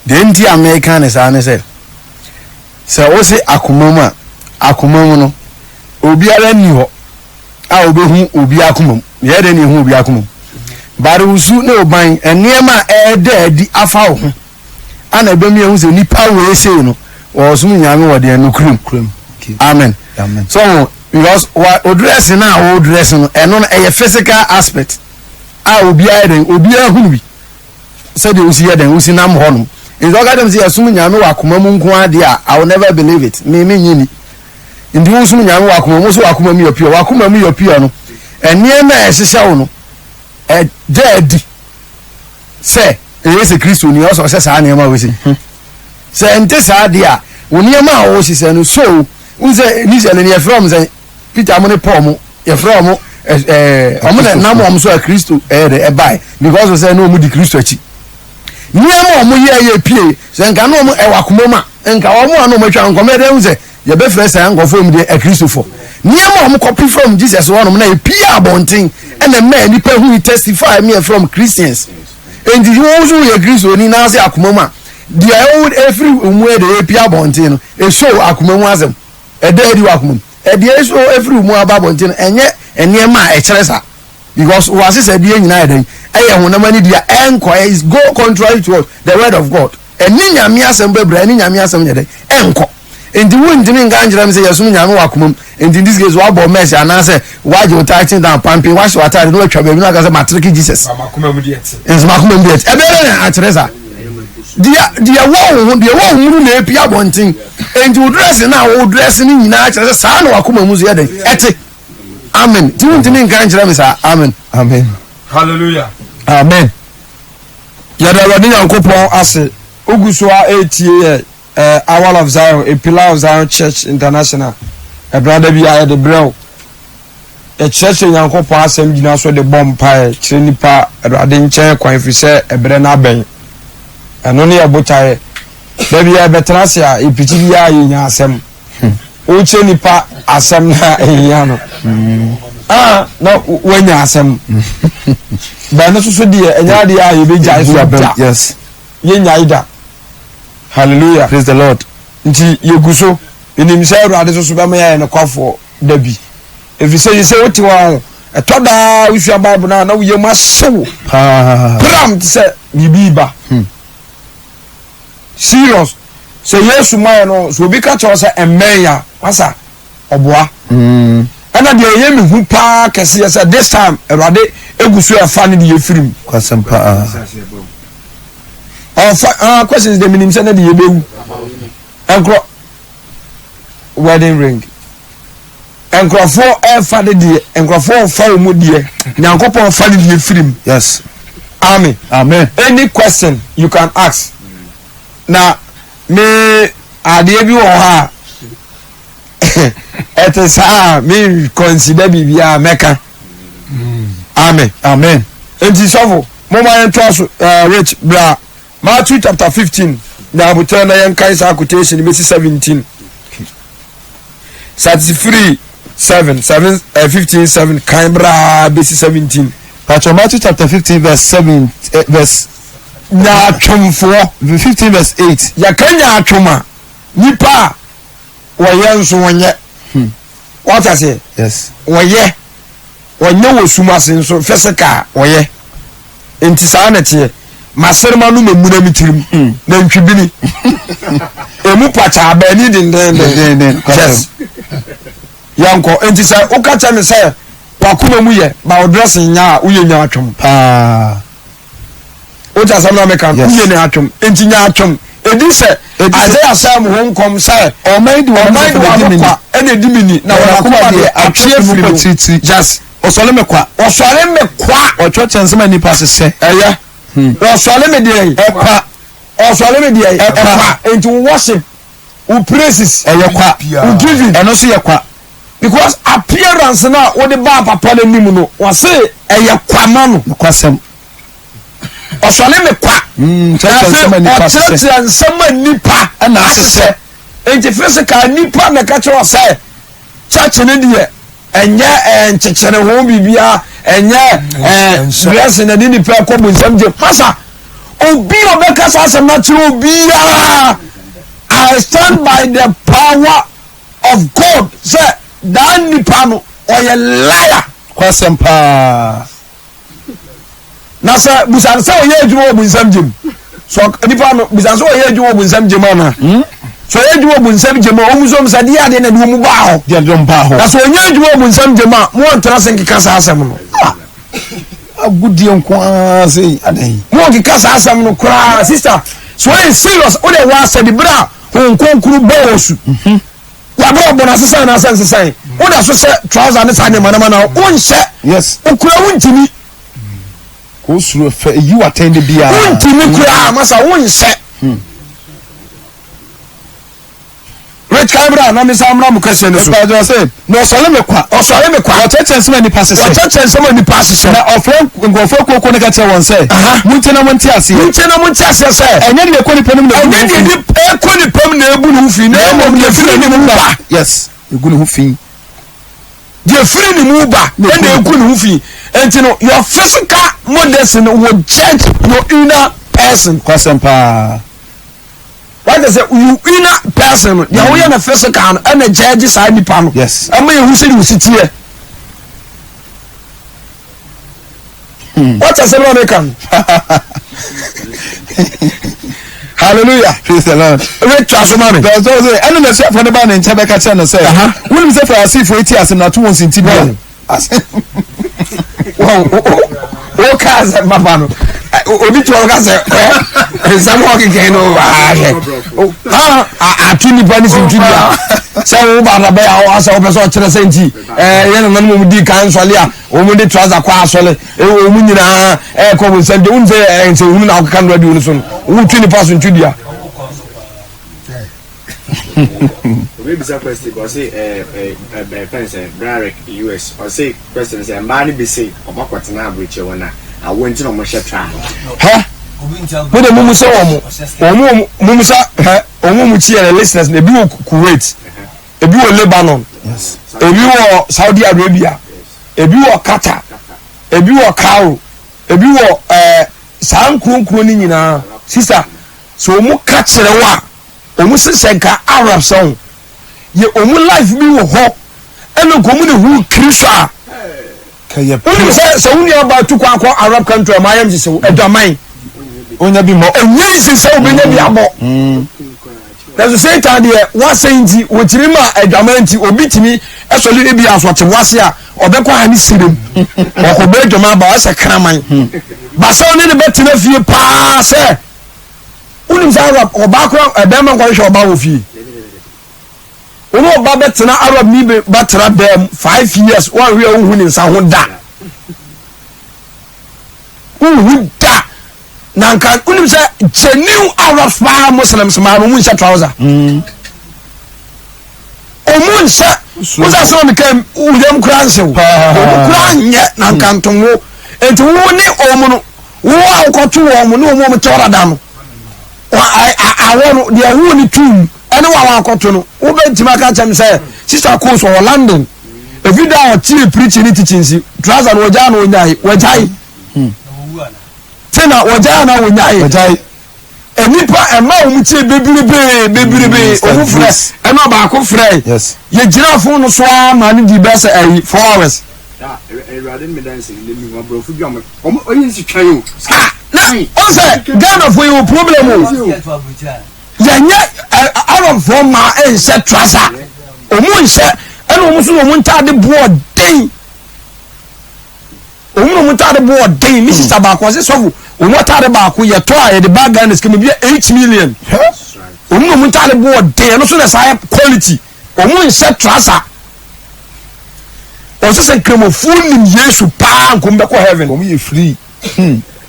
Deɛ nti a meka ne saa ne sɛ, sɛ wose akoma mu a, akoma mu no, obiara nni hɔ a obehu obi akoma mu. Yɛyɛ dɛn na ehu obi akoma mu? Bare wo su ne wo ban, nneɛma a ɛreda adi afa wo ho ana ɛbɛmi ehu sɛ nipa wei sei no wɔsom Nyame wɔ deɛ nokorɛ mu. Amen. So because wa o dress no a o dress no ɛno no ɛyɛ physical aspect. a obiara yɛ dɛn obiara hunu bi sɛdeɛ wosi yɛ dɛn wosi nam hɔ nom nti ɔka kyerɛ me sɛ yɛsom nyame wɔ akoma mu nko adeɛ a I will never believe it me me nye ni nti wosom nyame wɔ akoma mu so wɔ akoma mu yɛ pure wɔ akoma mu yɛ pure no nneɛma a ɛhyehyɛ wo no ɛda adi sɛ ɛyɛ sɛ kristo ni ɔsɛ ɔhyɛ saa nneɛma wɔ si sɛ nte saa deɛ a wo nneɛma a wɔhyehyɛ no so wo sɛ initially no yɛfrɛ wɔn sɛ Peter mo ne Paul mo yɛfrɛ wɔn ɛɛ wɔn na nam wɔn so a Kristo ɛyɛ dɛ ɛbae because sɛ ne wɔn di Kristo akyi nneɛma wɔn yɛ yɛ pie sɛ nka ne wɔn ɛwɔ akoma mu a nka wɔn a na wɔn atwa nkɔmɔ yɛ dɛ sɛ yɛbɛfrɛ saa nkurɔfoɔ mu deɛ akristofo nneɛma wɔn kɔpi from Jesus wɔnom na epie abɔnten ɛna mmaa nipa hu testify mi yɛ from Christians nti wɔn nso yɛ Kristoni na ase akoma mu a deɛ ɛwɔ efiri mu yɛ deɛ epie abɔnten no eso akoma mu asɛm. Ɛda adi wɔ akoma mu. Ɛdeɛ nso ɛfiri wo mu aba abɔnten no, ɛnyɛ nneɛma a ɛkyerɛ saa. Because wɔ asesɛdeɛ nyinaa yɛ dɛn? Ɛyɛ honam ani dea, ɛnkɔ, is go contrary to what? The word of God. Ɛne Nyame asɛm bɛbira, ɛne Nyame asɛm nyɛ dɛn? Ɛnkɔ. Nti wontumi nka nkyerɛ me sɛ yɛsom Nyame wɔ akoma mu. Nti in this case woabɔ mess anaasɛ woagye wo title down pampen, woahyɛ w'ataade na woatwa baabi na woaka sɛ matreke Jesus. Makoma mu deɛ te. Nso makoma mu deɛ te. Ɛbɛyɛ dɛn na akyerɛ saa? Deɛ deɛ wɔ wo ho deɛ wɔ wo mu no na epia abɔnten. Enti wo dress no a wo dress no nyinaa kyerɛ sɛ saa na wakoma mu nso yɛ dɛn ɛte. Amen. Ti wontumi nka nkyerɛ me saa. Amen. Amen. Hallelujah. Amen. Yɛda Awurade Nyankopɔn ase. Wogu so a ɛretie yɛ eh, Hour of Zion, a Pillar of Zion Church International. Ɛbrada bi a yɛde brɛ wo. Yɛkyerɛkyerɛ Nyankopɔn asɛm gyina so de bɔ mpaeɛ kyerɛ nipa Awurade nkyɛn kwan ɛfiri sɛ ɛberɛ no abɛn. Ɛno ne yɛ botaeɛ. Da bi a yɛbɛtena ase a yɛpikyi biara yɛnya asɛm. Wokyerɛ nipa asɛm no a ɛhia no. Ah, na woanya asɛm. Bɛn no soso deɛ ɛnyɛ adeɛ a yɛbɛgyae so da. Yes. Yɛnyae da. Hallelujah. Praise the Lord. Nti yɛgu so. Yɛnim sɛ Awurade soso bɛma yɛayɛ nokwafoɔ da bi. Ɛfiri sɛ sɛ wote hɔ a ɛtɔ daa wosua Bible no a na wo yam ahye wo. Paa. Pram te sɛ biribi ba. Hmm. Serious. Sɛ Yesu mae no, sɛ obi ka kyerɛ wo sɛ ɛmmɛn a, masa ɔboa. Mm. Ɛna deɛ ɛyɛ me hu paa kɛseɛ sɛ this time Awurade egu so ɛfa ne deɛ efiri mu. Kwasɛm paa. Ɔfa ah questions deɛ menim sɛ ne deɛ yɛbɛwu. Nkorɔ wedding ring. Nkurɔfoɔ ɛfa de deɛ nkurɔfoɔ ɔfa wɔn deɛ Nyankopɔn ɔfa de deɛ firi mu. Yes. Amen. Amen. Any question you can ask. Na me adeɛ bi wɔ hɔ a ɛte saa a me consider biribiara mɛka. Amen. Amen. Nti sɔfo mo ma yɛn to aso ɛɛ rich bra Matthew chapter 15 na abotire na yɛn kan saa quotation bɛsi 17. Sati firi 7 7 eh, 15 7 kan braa bɛsi 17. Patro Matthew chapter 15 verse 7 eh, verse Nyaatwomfoɔ. 15 verse 8. Yɛka nyaatwom a nipa a wɔyɛ nso wɔnyɛ. Wate aseɛ? Yes. Wɔyɛ. Wɔnyɛ wɔ sum ase nso physical wɔyɛ. Nti saa na ɛteɛ. Maserema no mamuna me tirim. Hmm. Nantwibini. Emu pakyaa baani dendenden. Dendenden. Yes. Yɛnkɔ. Nti sɛ woka kyerɛ me sɛ wakoma mu yɛ ba wo dressing nya a woyɛ nyaatwom. Paa. Wote asɛm na meka no? Yes. Woyɛ nyaatwom. Nti nyaatwom. Edi sɛ Edi sɛ- Isaiah hyɛɛ mo ho nkɔm sɛ Ɔman di wɔn ɔman de ano wɔn di ano me ni. kwa ɛna edi me ni na wɔn akoma deɛ atwe afiri mu mu. akyirikyiri. Yes. Ɔsɔre me kwa. Wɔsɔre me kwa. Ɔtwerɛkyerɛ nsɛm a nnipa ahyehyɛ. Ɛyɛ. Wɔsɔre me deɛ yi. Ɛkwa. Ɔsɔre me deɛ yi. Ɛkwa. Nti wo worship, wo praises, Ɛyɛ kwa. wo giving. Ɛno nso yɛ kwa. Because appearance no a wode baa papa no anim no, wɔse ɛyɛ kwa ma no. Nokwasɛm. Ɔsɔre me kwa. Mm, Na kyerɛkyerɛ afei nsɛm a nnipa ahyehyɛ. ɔkyerɛkyerɛ nsɛm a nnipa Ɛna ahyehyɛ. Nti physical nnipa na ɛka kyerɛ wɔ sɛ church no deɛ ɛnyɛ ɛɛ nkyekyere ho biribiara ɛnyɛ ɛɛ dressing na ne nipa ɛkɔ bu nsɛm gye masa obi a ɔbɛka saa asɛm no akyerɛ obiara I stand by the power of God sɛ daa nipa no ɔyɛ liar. Kwasɛm paa. Na sɛ busa no sɛ ɔyɛ adwuma wɔ bunsam gyem so nipa no busa sɛ ɔyɛ adwuma wɔ bunsam gyem ana hmm? so ɔyɛ adwuma wɔ bunsam gyem a ɔmu so sɛ deɛ adeɛ na de ɔmu baa hɔ deɛ de ɔmu baa hɔ na sɛ ɔnyɛ adwuma wɔ bunsam gyem a mo ɔntena se nkeka saa asɛm no ah, agodie nko ara sɛ adan mo ɔnkeka saa asɛm no koraa sister so ɔyɛ serious wode wɔ asɛ de berɛ a Honhom Kronkron bɔ wɔ su mhm. W'abrabɔ no asesa anaasɛ nsesae? Woda so hyɛ trouser ne saa nneɛma nneɛma na wonhyɛ. Yes. Okura wontumi. Kò suro fɛ eyi w'atɛn de biara. Wontumi koraa masa wonhyɛ. Hmm. Rich kan bra na mesa mmra mo kɛseɛ no so. Ìpàdé ɔsɛ na ɔsɔre me kwa. Ɔsɔre me kwa. Ɔkyerɛkyerɛ nsɛm a nipa hyehyɛ. Ɔkyerɛkyerɛ nsɛm a nipa ahyehyɛ. Na ɔfrɛ nkurɔfoɔ akuokuo no ka kyerɛ wɔn sɛ. Montie na monte aseɛ. Montie na monte aseɛ sɛ. Ɛnyɛ deɛ ɛkɔ nipa no mu na ebu ne ho fi. Ɛnyɛ deɛ ɛkɔ nipa mu na ebu ne ho fi na mmom deɛ efiri ne mu ba. Yes, egu ne ho fi. Deɛ efiri ne mu ba ɛna egu ne ho fi. Nti no your physical modesty no will judge your inner person. Kwasɛm paa. Wate sɛ you inner person no deɛ woyɛ no physical no ɛna judge saa nipa no. Yes. Ɛma yɛhu sɛdeɛ osi teɛ. Wate asɛm na meka no. Hallelujah. Praise the Lord. Retwa so ma me. Pẹ̀sọ́ sẹ ẹnu na asuafo no baa ne nkyɛn bɛka kyerɛ no sɛ wonim sɛ Farisifo yi te asɛm na ato wɔn sintidua. Woka asɛm papa no. Obi tí wọn ka sɛ ɛ nsɛm ɔkekɛ no ahwɛ ato nipa ne sinti bia sɛ wo ba na bɛyɛ awɔ asɛ wopɛ sɛ ɔkyerɛ sɛ nti ɛɛ yɛ nananom wɔn di kan nsɔle a wɔn de trouser kɔ asɔle ɛwɔ wɔn nyinaa ɛɛkɔ wɔn nsɛm de wɔn sɛ ɛɛ nsɛnhunu na ɔkeka no radio no so no wɔn tu nipa so ntu dua. Obi bisa question bi ɔse ɛɛ ɛɛ ɛɛ fɛn sɛ Brarek US ɔse question sɛ mmaa no bi se ɔmo akɔtena aburokyire hɔ na awo nti na ɔmo hyɛ tra no. Hɛ mo de mo mu sɛ wɔn wɔn mo mu sɛ hɛ wɔn mu kyi yɛ listeners na ebi wɔ Kuwait ebi wɔ Lebanon ebi wɔ Saudi Arabia ebi wɔ Qatar ebi wɔ Cairo ebi wɔ ɛɛ saa nkuro nkuro no nyinaa sisa sɛ wɔn ka kyerɛ wo a. Ɔmo se sɛ nka Arabs ɔho yɛ ɔmo life bi wɔ hɔ ɛna nka ɔmo na hu Kristo a wonim sɛ sɛ wo nua baa tu kwan akɔ Arab country a mayam sese wo adwaman onya bi mmɔ ɛnyɛ easy sɛ wobɛnya bi abɔ mm. nanso Satan deɛ wasɛe nti wɔtumi ma adwaman nti obi tumi ɛsɔre ebi aso ɔte wase a ɔbɛkɔ ha ne sirem ɔkɔbɔ adwaman ba ɔsɛ kraman hmm. basɛ ɔne ne bɛtena fie paa sɛ Wonim sɛ Arab ɔbaa kora ɛbɛrima nkɔhwehwɛ ɔbaa wɔ fie. Wɔn ɔba bɛtena Arab ni bɛtena dɛm 5 years wɔn ahwɛ a wohu ne nsa ho da. Wohu da. Na nka wonim sɛ genuine Arabs paa Muslims maa no wɔn nhyɛ trouser. Wɔn nhyɛ wọ́n sɛ asɛm mi kɛ wúyɛm kura nsew. Wɔn kura nyɛ na nka ntonwo. Nti wo ne wɔn no. Wo a wokɔto wɔn ne wɔn a wɔte hɔ dada no, awɔ no deɛ ɛwoo ne tum ɛne wɔn a wakɔto no, wobɛtumi aka kyɛm sɛ sista Coles wɔ London. Efi da a ɔtie preaching ne teaching si trouser no wɔgyae na wɔnyae wɔgyae te na wɔgyae na wɔnyae nnipa ɛma wɔn tie bebrebe bebrebe wɔn frɛ ɛna ɔbaako frɛ yɛ gyina fon no so ara ma ne di bɛyɛ sɛ ɛyi 4 hours. Ah, na ɔsɛ Ghana fo yi wɔ problem o yɛnyɛ Arabfoɔ maa nhyɛ trasa wɔn nhyɛ ɛna wɔn nso na wɔn ntaade boɔ den wɔn na wɔn ntaade boɔ den mi sisa baako ɔsɛ sɔfo wɔn ataade baako yɛtɔ a yɛde ba Ghana sika mu bi yɛ 8 million wɔn na wɔn ntaade boɔ den ɛno nso na saa yɛ quality wɔn nhyɛ trasa ɔsɛ sɛ nkramofoɔ nim Yesu paa nkom bɛkɔ heaven. Wɔn yɛ free.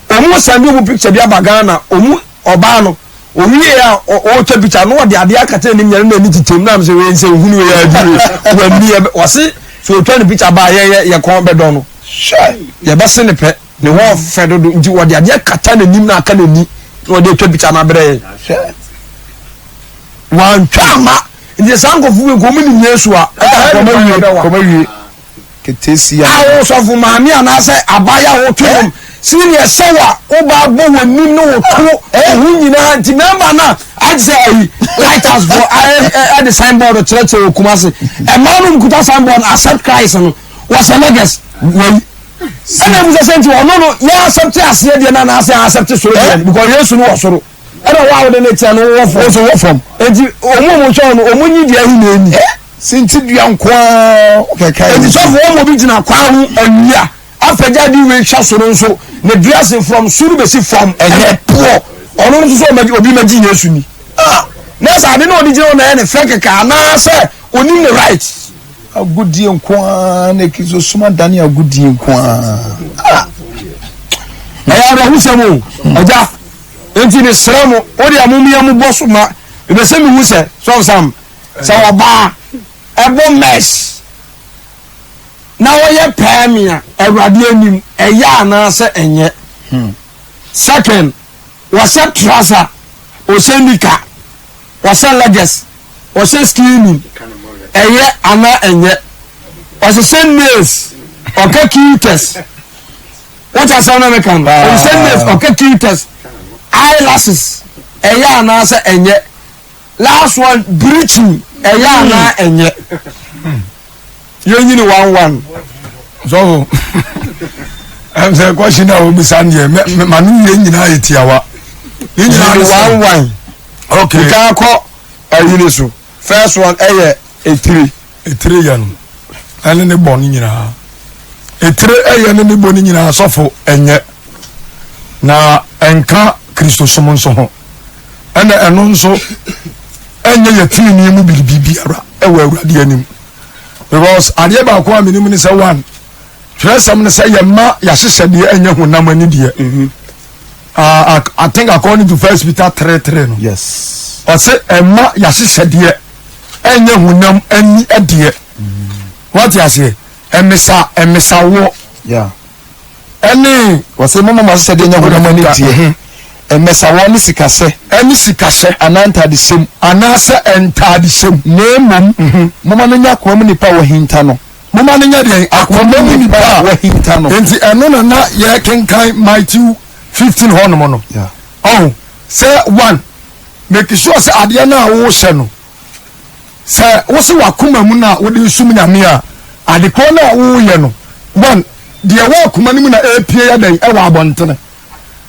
Wɔn san bi wɔn picture bi aba Ghana wɔn ɔbaa no owie a ɔretwa picture no ɔde adeɛ akata anim nyɛ no na ani tete mu na sɛ wei nsɛ ohunu wei adi wei wani yɛ wɔse sɛ otwa ne picture ba yɛ yɛ yɛ kɔn bɛdɔ no hwɛ yɛbɛse ne pɛ ne ho ɔfɛ dodo nti wɔde adeɛ akata n'anim na aka n'ani na ɔde atwa picture no abrɛ yɛ hwɛ wantwa ama nti saa nkɔfo wei nkɔmɔ nim Yesu a ɛka kɔmɔ wie kɔmɔ wie ketesia. A wosɔfo maame anaasɛ abaayewa a woto nom senior sɛ wa woba bɔ w'anim ne woto wo ho nyinaa nti mmarima no a agye sɛ ayi lighthouse fo ɛde signboard kyerɛkyerɛ wɔ Kumasi mmaa no kuta signboard accept Christ no wɔsɛ legas wei ɛna ebusa sɛ nti ɔno no yɛ accept aseɛ deɛ no anaasɛ accept soro deɛ no because Yesu no wɔ soro ɛna wo a wode ne kyɛ no wɔ fam wɔ fam nti ɔmo a ɔmo hwɛ no ɔmo nyi deɛ ahi na ɛni sintidua nko ara kɛkɛ. Eti sɔfo wɔn obi gyina kwan ho awia apagya de wei hwɛ soro nso ne dressing from soro besi fam ɛnyɛ poɔ ɔno nso sɛ obi ma gye Yesu ni ah na sɛ ade na ɔde gyina hɔ na ɛyɛ ne fɛ kɛkɛ anaasɛ onim ne right. Agodie nko ara na Kristo soma dane agodie nko ara. Ah ɛyɛ awerɛhosɛm o agya nti mesrɛ mo wo deɛ mo mmea mo bɔ so ma mepɛ sɛ mehu sɛ sɔfo Sam sɛ ɔbaa ɛbɔ mess na ɔyɛ pɛɛ me a awurade anim ɛyɛ anaasɛ ɛnyɛ second wɔhyɛ trouser ɔhyɛ nika wɔhyɛ leggings ɔhyɛ skinny ɛyɛ anaa ɛnyɛ ɔhyehyɛ nails ɔka cutex wote asɛm na meka no ɔhyehyɛ nails ɔka cutex eyelashes ɛyɛ anaasɛ ɛnyɛ last one bleaching ɛyɛ anaa ɛnyɛ yɛnyini one one. Sɔfo ɛm sɛ question a obisa no deɛ ma no wie nyinaa yɛ tiawa ne nyinaa ne one one. Okay. Nka kɔ ayi ne so first one ɛyɛ etire. Etire yɛ no ɛne ne bɔ no nyinaa etire ɛyɛ ne ne bɔ no nyinaa sɔfo ɛnyɛ. Na ɛnka Kristosom nso ho. Ɛna ɛno nso ɛnyɛ yɛ tenenee mu biribi biara ɛwɔ Awurade anim. Because adeɛ baako a menim ne sɛ one, twerɛsɛm no sɛ yɛma yɛahyehyɛdeɛ ɛnyɛ honam ani deɛ. Mm-hmm. Uh, I, I think according to First Peter 3 3 no. Yes. Ɔsɛ ɛma yɛahyehyɛdeɛ ɛnyɛ honam ani deɛ. Mm. Wate aseɛ? Ɛmesa ɛmesawoɔ. Yeah. Ɛne. Wɔsɛ moma mo ahyehyɛdeɛ nyɛ honam ani deɛ. Mmɛsawɔ ne sikasɛ. Ɛne sikasɛ. Anaa ntadehyɛ mu. Anaasɛ ntadehyɛ mu. Na mmom, momma no nyɛ akoma mu nipa a wɔahinta no. Momma no nyɛ deɛn? Akoma mu nipa a wɔahinta no. Enti ɛno na na yɛrekenkan Matthew 15 hɔnom no. Ɔho, sɛ one, make sure sɛ adeɛ no a wohyɛ no, Sɛ wose w'akoma mu na wode resom Nyame a, ade korɔ no a woreyɛ no, one, deɛ ɛwɔ akoma no mu na ɛrepue yɛ dɛn ɛwɔ abɔntene.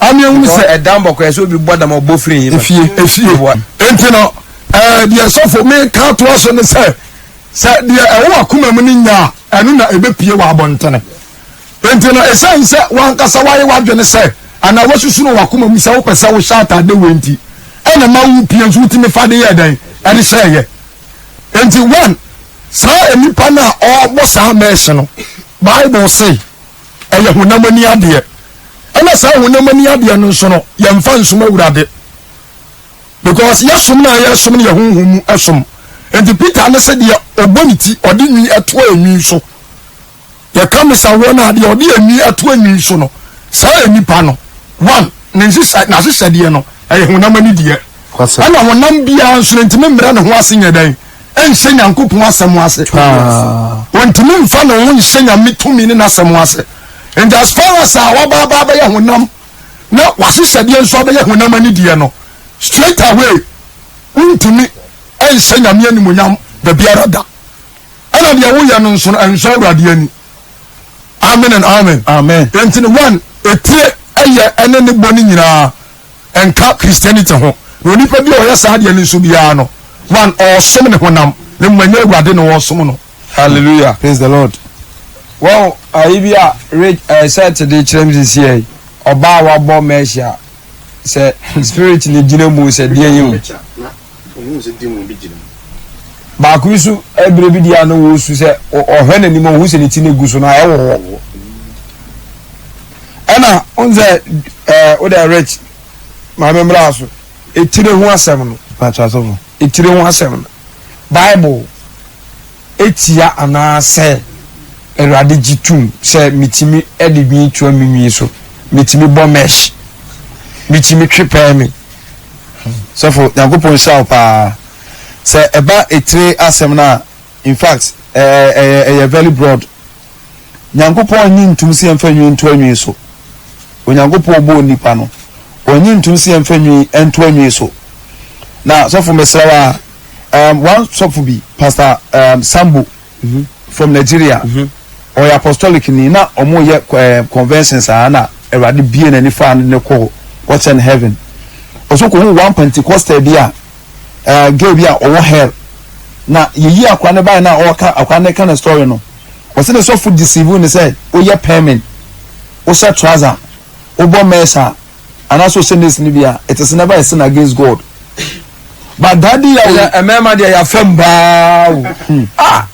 Ame ehunu sɛ. Ɛdan bɔkɔ ɛsɛ obi bɔ dam ɔbɔ firi he. Efie, efie. Enti no, ɛɛ deɛ sɔfo meka atoa so ne sɛ, sɛ deɛ ɛwɔ w'akoma mu no nya a, ɛno na ɛbɛpue wɔ abɔntene. Enti no, ɛsiane sɛ w'ankasa woayɛ w'adwene sɛ, anaa woasusu no w'akoma mu sɛ wopɛ sɛ wohyɛ atade wei nti, ɛna ɛma wopie nso wotumi fa de yɛɛ dɛn? Ɛde hyɛeɛ. Enti one, saa nnipa no a ɔrebɔ saa mɛɛhye no, Bible se ɛyɛ honam ani adeɛ. Ɛna saa honam ani adeɛ no nso no, yɛmfa nsom Awurade. Because yɛsom no a yɛsom no yɛ honhom mu som. Enti Peter ne se deɛ ɔbɔ ne ti, ɔde nwi ɛtoa enwi so. Yɛka mesawoɔ no a, deɛ ɔde enwi ato enwi so no, saa nipa no, one, ne nhyehyɛ, n'ahyehyɛdeɛ no, ɛyɛ honam ani deɛ. Ɛna honam biara nso no, ntumi mmerɛ ne ho ase nyɛ dɛn? Ɛnhyɛ Nyankopɔn asɛm ase. Ɔntumi mfa ne ho nhyɛ Nyame tumi ne n'asɛm ase. Nti as far as a waba aba abɛyɛ honam, na w'ahyehyɛdeɛ nso abɛyɛ honam ani deɛ no, straight away, wontumi nhyɛ Nyame animuonyam dabiara da. Ɛna deɛ woyɛ no nso no ɛnsɔ Awurade ani. Amen and amen. Amen. Enti no one etire ɛyɛ ɛne ne bɔ ne nyinaa ɛnka Christianity ho. Na onipa bi a ɔyɛ saa deɛ no nso biara no one ɔresom ne honam na mmom ɛnyɛ Awurade na ɔresom no. Hallelujah. Praise the Lord. Wɔn ayi bi a rich ɛɛ sɛt de kyerɛ mi sisi yɛ ɔbaa a wabɔ mɛɛhye a sɛ spirit ne gyina mu sɛ deɛ yɛ o. Baako bi so ɛberɛ bi deɛ a na wɔresu sɛ ɔhwɛ n'anim ɔhu sɛ ne ti no gu so no ayɛ wɔwɔ ɛna n sɛ ɛɛ wode rich maame mmra so etire ho asɛm no etire ho asɛm no bible tia anaasɛ Awurade gye tom sɛ metumi de nwi toa me nwi so, metumi bɔ mesh, metumi twe pɛɛ me. Sɔfo, Nyankopɔn nhyira wo paa. Sɛ ɛba etire asɛm no a, in fact, ɛyɛ ɛyɛ very broad. Nyankopɔn nnye ntom sɛ yɛmfa nwi ntoa nwi so. Onyankopɔn ɔbɔɔ nipa no, ɔnnye ntom sɛ yɛmfa nwi ntoa nwi so. Na sɔfo mesrɛ wo a, um, one sɔfo bi pastor um, sambo mm -hmm. from nigeria mm-hmm. ɔyɛ mm -hmm. apostolic ni na ɔmo yɛ uh, convention saa na awurade bie n'ani fa ne kɔ kɔkyɛn heaven ɔso kò hu one pentecostal bi a uh, girl bi a ɔwɔ hell na yɛyi akora ne baeɛ na ɔka akora ne ka ne story no ɔsɛ ne sɔfo deceive ne sɛ woyɛ pɛmin wohyɛ trouser wobɔ mɛs a anaasɛ ɔhyɛ nurse no bi a it is never a sin against God but daddy a ɔyɛ mmarima deɛ yɛafam paa o hmm. ah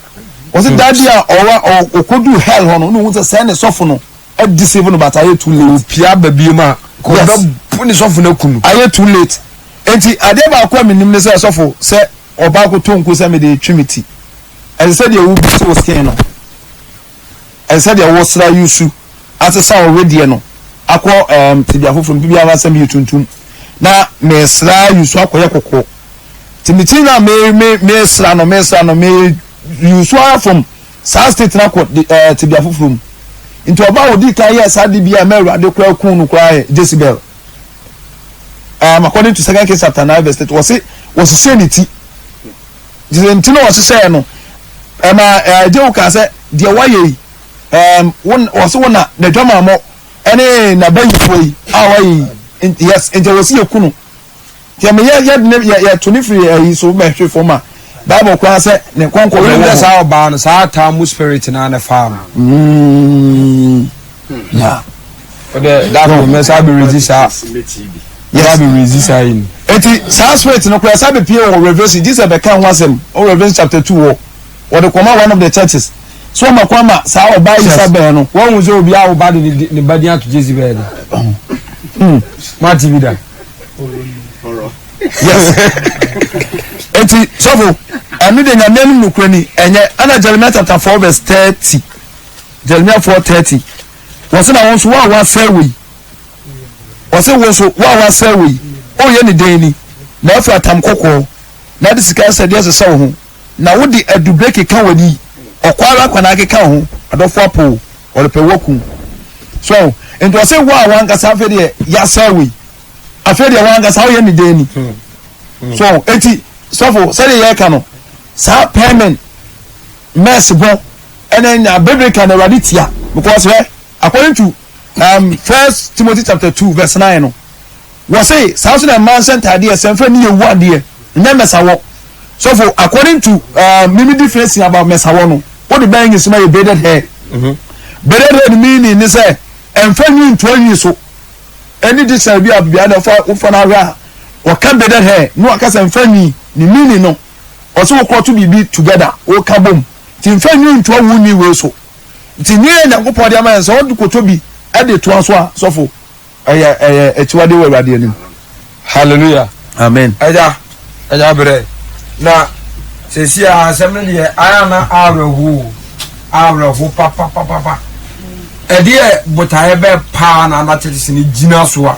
ɔsɛ daddy a ɔwa ɔkɔdu hell hɔ no na ohun sɛ sɛn ne sɔfo no ɛdeceive no but ayɛ too late opia ba bi mu a yes kɔbɛ ne sɔfo no aku no ayɛ too late nti adeɛ baako a menim ne sɛ sɔfo sɛ ɔbaa ko to nko sɛ mede twe me ti ɛsɛ sɛ deɛ wobi so skin no Ɛnsɛ deɛ wosra yusu asesa wo wedeɛ no akɔ ɛɛm tebea foforɔ mu. Biribiara sɛ meyɛ tuntum na mesra yusu akɔyɛ kɔkɔɔ. Nti me tiri no a me me mesra no mesra no me yusu ara from saa state no akɔ de ɛɛ tebea foforɔ mu. Nti ɔbaa a ɔdii kan yɛɛ saa de bi a ɛma Awurade koraa kuu no koraa yɛ Jezebel. Um, according to Second Kings chapter 9 verse 30, wɔse wɔsesee ne ti. Nti sɛ nti na wɔhyehyɛɛ no ɛma ɛgye wo kaa sɛ deɛ woayɛ yi ɛɛm wo wɔse wo na n'adwamammɔ ɛne n'abayifoɔ yi a woayɛ yi yes nti wɔsi yɛ ku no nti ɛmɛ yɛ yɛ ne yɛ yɛ to ne firi ɛyi so bɛhwe fam a bible koraa sɛ ne nkɔnkɔ bɛwɔ Onim hɔ. sɛ saa ɔbaa no saa ataa mu spirit naa na ɛfaa no. Mm, yeah. Ɔdɛ dako mɛ saa bɛ rezi saa. Yes. Bɛ rezi saa yi. Eti saa spirit no koraa saa bɛ pie wɔ Revelation Jesus bɛka ho asɛm wɔ Revelation chapter 2 hɔ. Wɔde kɔma one of the churches. So wɔma kwan ma saa ɔbaa yi sa bɛn no. Wɔn hu sɛ obi a ɔba de ne ba din ato Jezebel de. Hmm. Ma ti bi da. Yes. Eti sɔfo ɛno de nyame anim nokura ni ɛnyɛ ɛna Jeremiah chapter 4 verse 30. Jeremiah 4 30. Wɔsɛ na wɔn nso wɔn a wɔasɛe wei. Wɔsɛ wɔn nso wɔn a wɔasɛe wei. Ɔyɛ ne dɛn ni na afiri atam kɔkɔɔ na de sika nsɛdeɛ sesa wo ho. Na wode adubire keka w'ani, ɔkwa ara kwa na akeka wo ho, adɔfo apo wo, wɔrepɛ wo aku wo. So ahu? Nti ɔse wo a w'ankasa afei deɛ yɛasɛe wo yi, afei deɛ w'ankasa woyɛ ne dɛn ni? So ahu? Enti sɔfo sɛdeɛ yɛreka no, saa pɛɛmen mɛs bɔ ɛna nya biblical na Awurade tia because hwɛ according to First Timothy chapter 2 verse 9 no, Wɔse saa nso na mmaa nhyɛ ntaadeɛ sɛ mfɛ ne yɛ wu adeɛ nyɛ mmɛsawɔ. Sɔfo according to uh, mimi definition about mmɛsawɔ no wode bɛn English ma yɛ braided hair. Mm -hmm. Braided hair no meaning ne sɛ ɛmfa nwi ntoa nwi so. Ɛne dictionary bi a bia na wofa wofa no ahwɛ a wɔka braided hair na wɔka sɛ mfa nwi ne meaning no ɔsɛ wokɔ to biribi together woka bom nti mfa nwi ntoa wo nwi wei so nti nwi yɛ Nyankopɔn de ama yɛn sɛ wode kɔtɔ bi ɛde toa so a sɔfo Ɛyɛ ɛyɛ akyiwadeɛ wɔ Awurade anim. Hallelujah. Amen. Ɛgya, ɛgya brɛ. Na sɛsi a asɛm no deɛ ayɛ na awerɛho awerɛho papapapapa. Ɛdeɛ botaeɛ bɛɛ paa na ada churches no gyina so a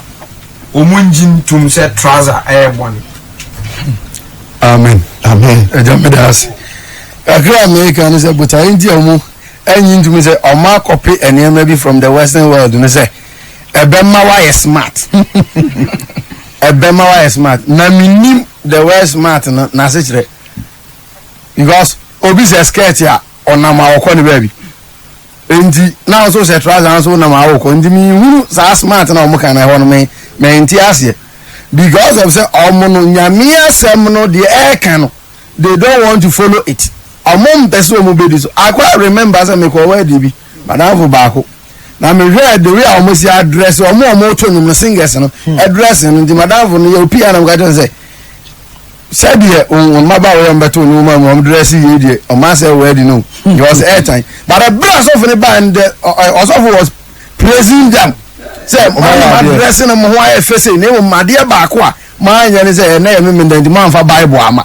wɔn ngye ntom sɛ trouser ɛyɛ bɔne. Amen. Amen. Ɛgya meda ase. Kakra a meka ne sɛ botaeɛ nti a wɔn ɛnyi ntom sɛ wɔn akɔpe nneɛma bi from the western world no sɛ ɛbɛma wayɛ smart ɛbɛma wayɛ smart na menim the word smart no n'asekyerɛ because obi sɛ skirt a ɔnam a ɔkɔ ne baabi nti na nso sɛ trouser nso nam a ɔkɔ nti mehunu saa smart na wɔn kan na ɛhɔ no me mente aseɛ because of sɛ wɔn no nyame asɛm no deɛ ɛɛka no they don't want to follow it wɔn mpɛ sɛ wɔn bɛdi so akɔ remember sɛ mekɔ wɛdi bi madamfo baako. Na me hwɛɛ the way a wɔn si address wɔn a wɔn to nnwom no singers no address no nti madamfo no yɛ opi a na mo ka kyerɛ no sɛ sɛdeɛ wɔn mmabaawa yɛ wɔn bɛto nnwom ma wɔn dress yie deɛ wɔn asɛ wɔ adi no because airtime but ɛbɛrɛ asɔfo no baa no dɛ ɔsɔfo was praising them sɛ mo address no mo ho ayɛ fɛ sei na mmom adeɛ baako a Moanyɛ ne sɛ ɛnɛ yɛ Memenda nti moamfa Bible amma.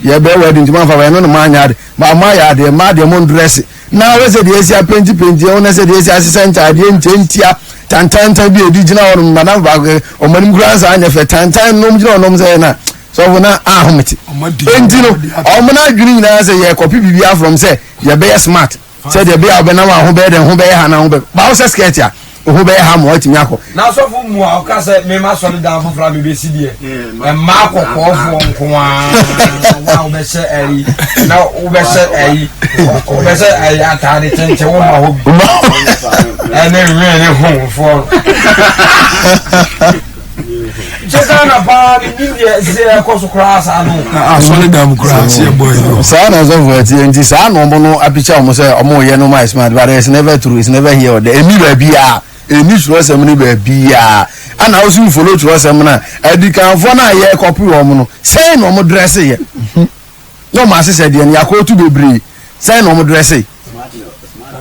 Yɛbɛyɛ wedding nti moamfa Bible, ɛno na moanyɛ ade. Ba moayɛ adeɛ, mmaa deɛ mondrɛse. Na hwɛ sɛ deɛ asi apentipenti ɛho na sɛ deɛ asi ahyehyɛ ntaadeɛ ntiantia tantantan bi a ɛdi gyina hɔ nom. Madam baako kɛ, wɔn anim koraa nsa anyɛ fɛ tantan nom gyina hɔ nom sɛ na sɔfo na ahomete. Enti no, wɔn adwene nyinaa sɛ yɛkɔpe biribi afrɔm sɛ yɛbɛyɛ smart. Sɛdeɛ ɛbɛyɛ a wobɛnam a ho bɛyɛ dɛn ho bɛyɛ ha na ho bɛ ba wo sɛ skirt a ho bɛyɛ ha ma woatumi akɔ. Na asɔfo mu a ɔka sɛ mema asɔredan foforɔ a mebɛsi deɛ mmaa kɔkɔɔfoɔ nko ara na wobɛhyɛ ayi na wobɛhyɛ ayi wobɛhyɛ ayi ataade tenten wo ma hɔ bi ɛne nwene ne hofoɔ no. Kyɛ Ghana paa menim deɛ sɛ ɛkɔ so koraa saa no. Asɔre dam koraa sɛ ɛbɔ yi. Saa na asɔfo ɛteɛ nti saa na ɔmo no apikya ɔmo sɛ ɔmo yɛ no ma smart but it's never true, it's never here or there. Ɛni baabi a ɛni twerɛsɛm no baabi a ana wosi nfolo twerɛsɛm no a adikanfoɔ no a yɛ kɔpe wɔn no sɛn na ɔmo drɛse yɛ na ɔmo asesɛ deɛ no yɛakɔɔtu bebree sɛn na ɔmo drɛse.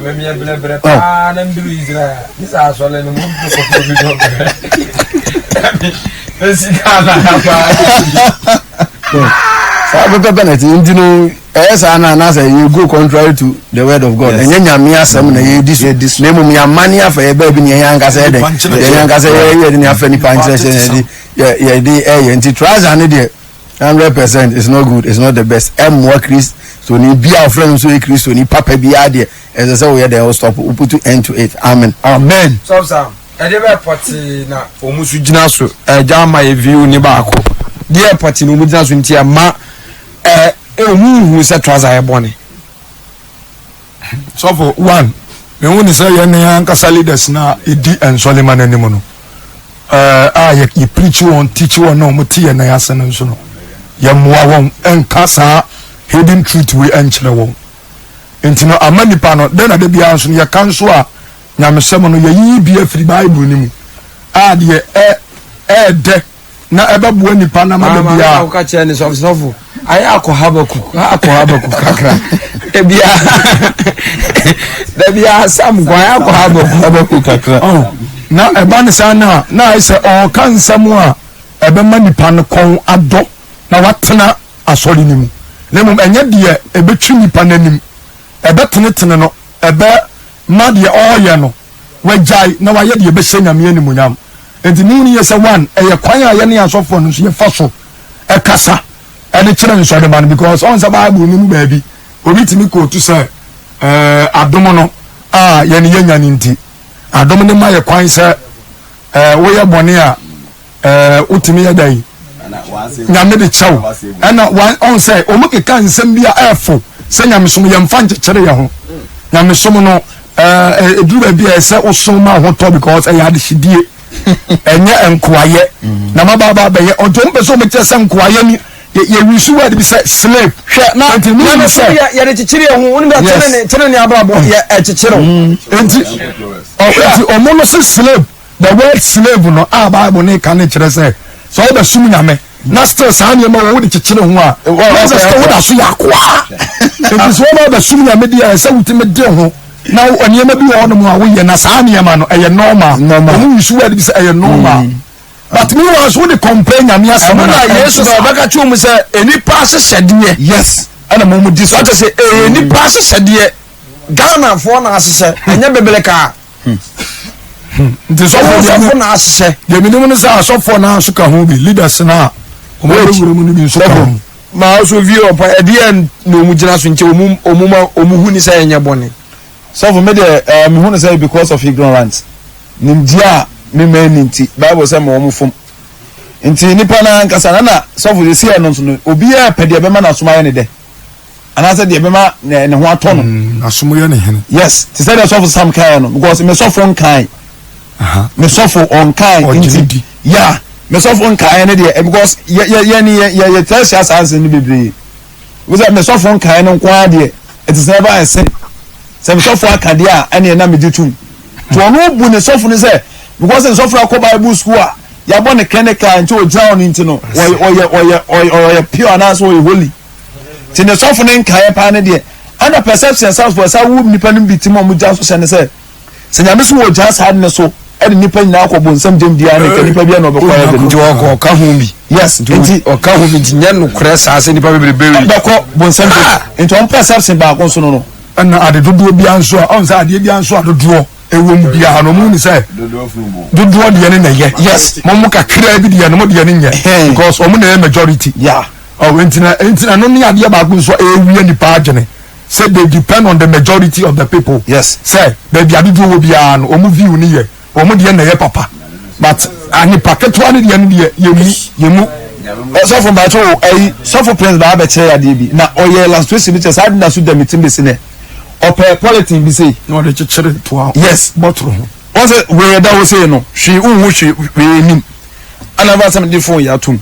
Mɛmeyɛ brɛbrɛ paa na mduru Israel ne sɛ asɔre no mu kɔkɔ bi dɔ brɛ mɛsi Ghana ha paa. Saa pɛpɛpɛ na ɛte nti no ɛyɛ saa na anaasɛ you go contrary to the word of God ɛnyɛ nyame asɛm na yɛdi so na mmom yɛamane afa yɛ baabi ne yɛn ankasa yɛ dɛn yɛn ankasa yɛyɛ de ne afa nipa nkyerɛkyerɛ yɛde yɛde ɛyɛ nti trouser ne deɛ 100% it's not good, it's not the best. Ɛmmoa Kristoni bi a ɔfrɛ no nso yɛ Kristoni papa biara deɛ ɛsɛ sɛ woyɛ dɛn wo stop wo put end to it. Amen. Amen. Sɔf Sam, ɛdeɛ bɛyɛ pɔtee na wɔn nso gyina so ɛgya ama yɛ view ne baako deɛ pɔtee na wɔn gyina so nti ɛma ɛɛ wɔn nhu sɛ trouser yɛ bɔne. Sɔfo, one, mehu ne sɛ yɛn ankasa leaders na ɛdi nsɔlema no anim no eh, a yɛ yɛ preach wɔn teach wɔn na wɔn te yɛn nan ase no nso no yɛmmoa wɔn nka saa hidden truth wei nkyerɛ wɔn nti no ama nipa no dɛn na da biara nso no yɛka nso a. Nyamesɛm no, yɛyiyi bi afiri Bible no mu a deɛ ɛ ɛɛdɛ na ɛbɛboa nipa na ma da biara. Maame ka kyerɛ ne sɔfo sɔfo ayɛ akɔ Habakuk akɔ Habakuk kakra dabia dabia Sam kɔ ayɛ akɔ Habakuk Habakuk kakra. Oh, na ɛba ne saa na na ayɛ sɛ ɔreka nsɛm a ɛbɛma nipa no kɔn adɔ na watena asɔre no mu na mmom ɛnyɛ deɛ ɛbɛtwi nipa no anim ɛbɛtenetene no ɛbɛma deɛ ɔreyɛ no wagyae na wayɛ deɛ ɛbɛhyɛ Nyame animuonyam. Enti mehu no yie sɛ one, ɛyɛ kwan a yɛne asɔfoɔ no nso yɛfa so ɛkasa ɛde kyerɛ nsɔrema no because ɔn sɛ Bible no mu baabi obi tumi kootu sɛ ɛɛ adom no a yɛne yɛnya no nti adom no ma yɛ kwan sɛ ɛɛ woyɛ bɔne a ɛɛ wotumi yɛ dɛn nyame de kyɛw ɛna ɔn sɛ wɔn keka nsɛm bi a ɛɛfo sɛ nyamesom yɛmfa nkyekyere yɛ ho nyamesom no ɛɛ eduru baabi a ɛsɛ wosom ma ahotɔ because ɛyɛ adehyedie ɛnyɛ nkoayɛ mm. na ma baaba bɛyɛ ɔnti wɔn pɛ sɛ wɔn kyerɛ sɛ nkoayɛ ni yɛ wisu word bi sɛ slave. hwɛ na na no so yɛ yɛde kyekyere yɛn ho wɔn bɛ tene ne tene ne abrabɔ yɛ ɛkyekyere o. Mm. nti ɔ nti wɔn no sɛ slave. The word slave no a Bible no ka no kyerɛ sɛ sɛ wobɛsom Nyame na still saa nneɛma wɔ wode kyekyere ho a na sɛ still woda so yɛ akoa. Nti sɛ wɔba bɛsom Nyame deɛ a ɛsɛ wotumi de ho na nneɛma bi wɔ hɔnom a woyɛ na saa nneɛma no ɛyɛ normal. Wɔn use word bi sɛ ɛyɛ normal. Mm. But meanwhile so wode compare Nyame asɛm na Yesu na ɔbɛka kyerɛ mu sɛ nnipa ahyehyɛdeɛ. Yes. Ɛna mo mo di so. Wɔte sɛ ɛyɛ nnipa ahyehyɛdeɛ. Ghanafoɔ na ahyehyɛ ɛnyɛ biblical. nti sɔfo sɔfo na ahyehyɛ. Deɛ menim ne sɛ asɔfoɔ no nso ka ho bi leaders no a wɔn abɛwura mu no bi nso ka ho. Maa ɔso vie ɔpa ɛdeɛ na ɔmu gyina so nkyɛ ɔmu ɔmu ma ɔmu hu ne sɛ ɛnyɛ bɔne. Sɔfo me deɛ eh, me hu no sɛ because of ignorance nimdeɛ a me ma ni nti bible sɛ ma wɔn fom nti nipa no ankasa na na sɔfo sɛ si ɛno nso no obiara pɛ deɛ ɛbɛma n'asom ayɛ ne dɛ. anaasɛ deɛ ɛbɛma ne ne ho atɔ no. Mm, n'asom yɛ ne hene. Yes, te sɛ deɛ sɔfo Sam kaeɛ no because me sɔfo nkae. Me sɔfo ɔnkae nti ya me sɔfo nkae ne deɛ eh, because yɛ yɛ yɛ ne yɛ yɛ yɛ tɛ hyia saa nsɛm no bebree. Wosɛ me sɔfo nkae no nko ara deɛ it is never a sin. Sɛ me sɔfo aka deɛ a ɛne ɛna megye tum. To ɔno bu ne sɔfo no sɛ because ne sɔfo akɔ Bible school a yɛabɔ ne clinical nti ogyina hɔ no nti no ɔyɛ ɔyɛ ɔyɛ ɔyɛ pure anaasɛ ɔyɛ holy. Nti ne sɔfo no nkaeɛ paa ne deɛ ana perception sɛ asɔfo ɛsɛ awo nipa no bi ti mu a wɔn gya so hyɛ ne sɛ sɛ nyame so wɔ gya saa ne so ɛde nipa nyinaa kɔ bonsam gyam biara ne nka nipa biara na ɔbɛkɔ heaven. Nti ɔkɔ ɔka ho bi. Yes nti ɔka ho bi nti nyɛ nokorɛ saa sɛ nipa bebrebe wi. Bɛkɔ bonsam gyam nti wɔn perception baako nso no no. Ɛna ade dodoɔ biara nso a ɔn sɛ adeɛ biara nso a dodoɔ ɛwɔ mu biara no ɔmo ni sɛ dodoɔ deɛ ne na ɛyɛ. Yes. Mo mo kakra bi deɛ no mo deɛ ne nyɛ. Because ɔmo na ɛyɛ majority. Yeah. Oh, nti na nti na no ne adeɛ baako nso a ɛwia nipa adwene sɛ they depend on the majority of the people. Yes. Sɛ baabi adodoɔ wɔ biara no wɔn view ne yɛ wɔn deɛ na ɛyɛ papa but nipa ketewa ne deɛ no deɛ yɛ mu yɛ mu. Sɔfo mbakyɛ o ɛyi sɔfo prince baa bɛkyerɛ adeɛ bi na ɔyɛ illustration bi kyerɛ saa ade na so da mi ti besi nɛ ɔpɛ polythene bi sei. Na ɔde kyekyere toa. Yes. Bɔtoro ho. Wɔn sɛ wei ɛda hɔ sei no hwee nhu hwee hwee nim ɛna afa sɛ mede phone yɛ atum.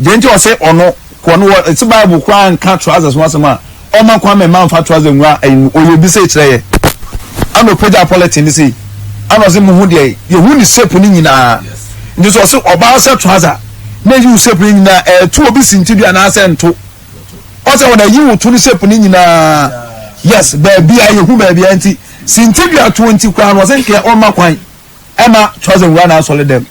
Deɛ nti ɔse ɔno kɔ no wɔ se bible koraa nka trousers ho asɛm a ɔma kwan ma mmaa mfa trouser nwura ayi mu ɔyɛ obi sei kyerɛ yɛ ana ɔpagya polythene ne sei ana ɔse mo ho deɛ yɛhu ne shape no nyinaa nti sɛ ɔse ɔbaa sɛ trouser na ɛyi wo shape no nyinaa ɛto obi sintidua anaasɛ nto ɔsɛ wɔn ayi wo to no shape no nyinaa yes baabi a yɛhu baabi a nti sintidua to nti koraa no ɔse nkeɛ ɔma kwan ɛma trouser nwura na asɔre dɛm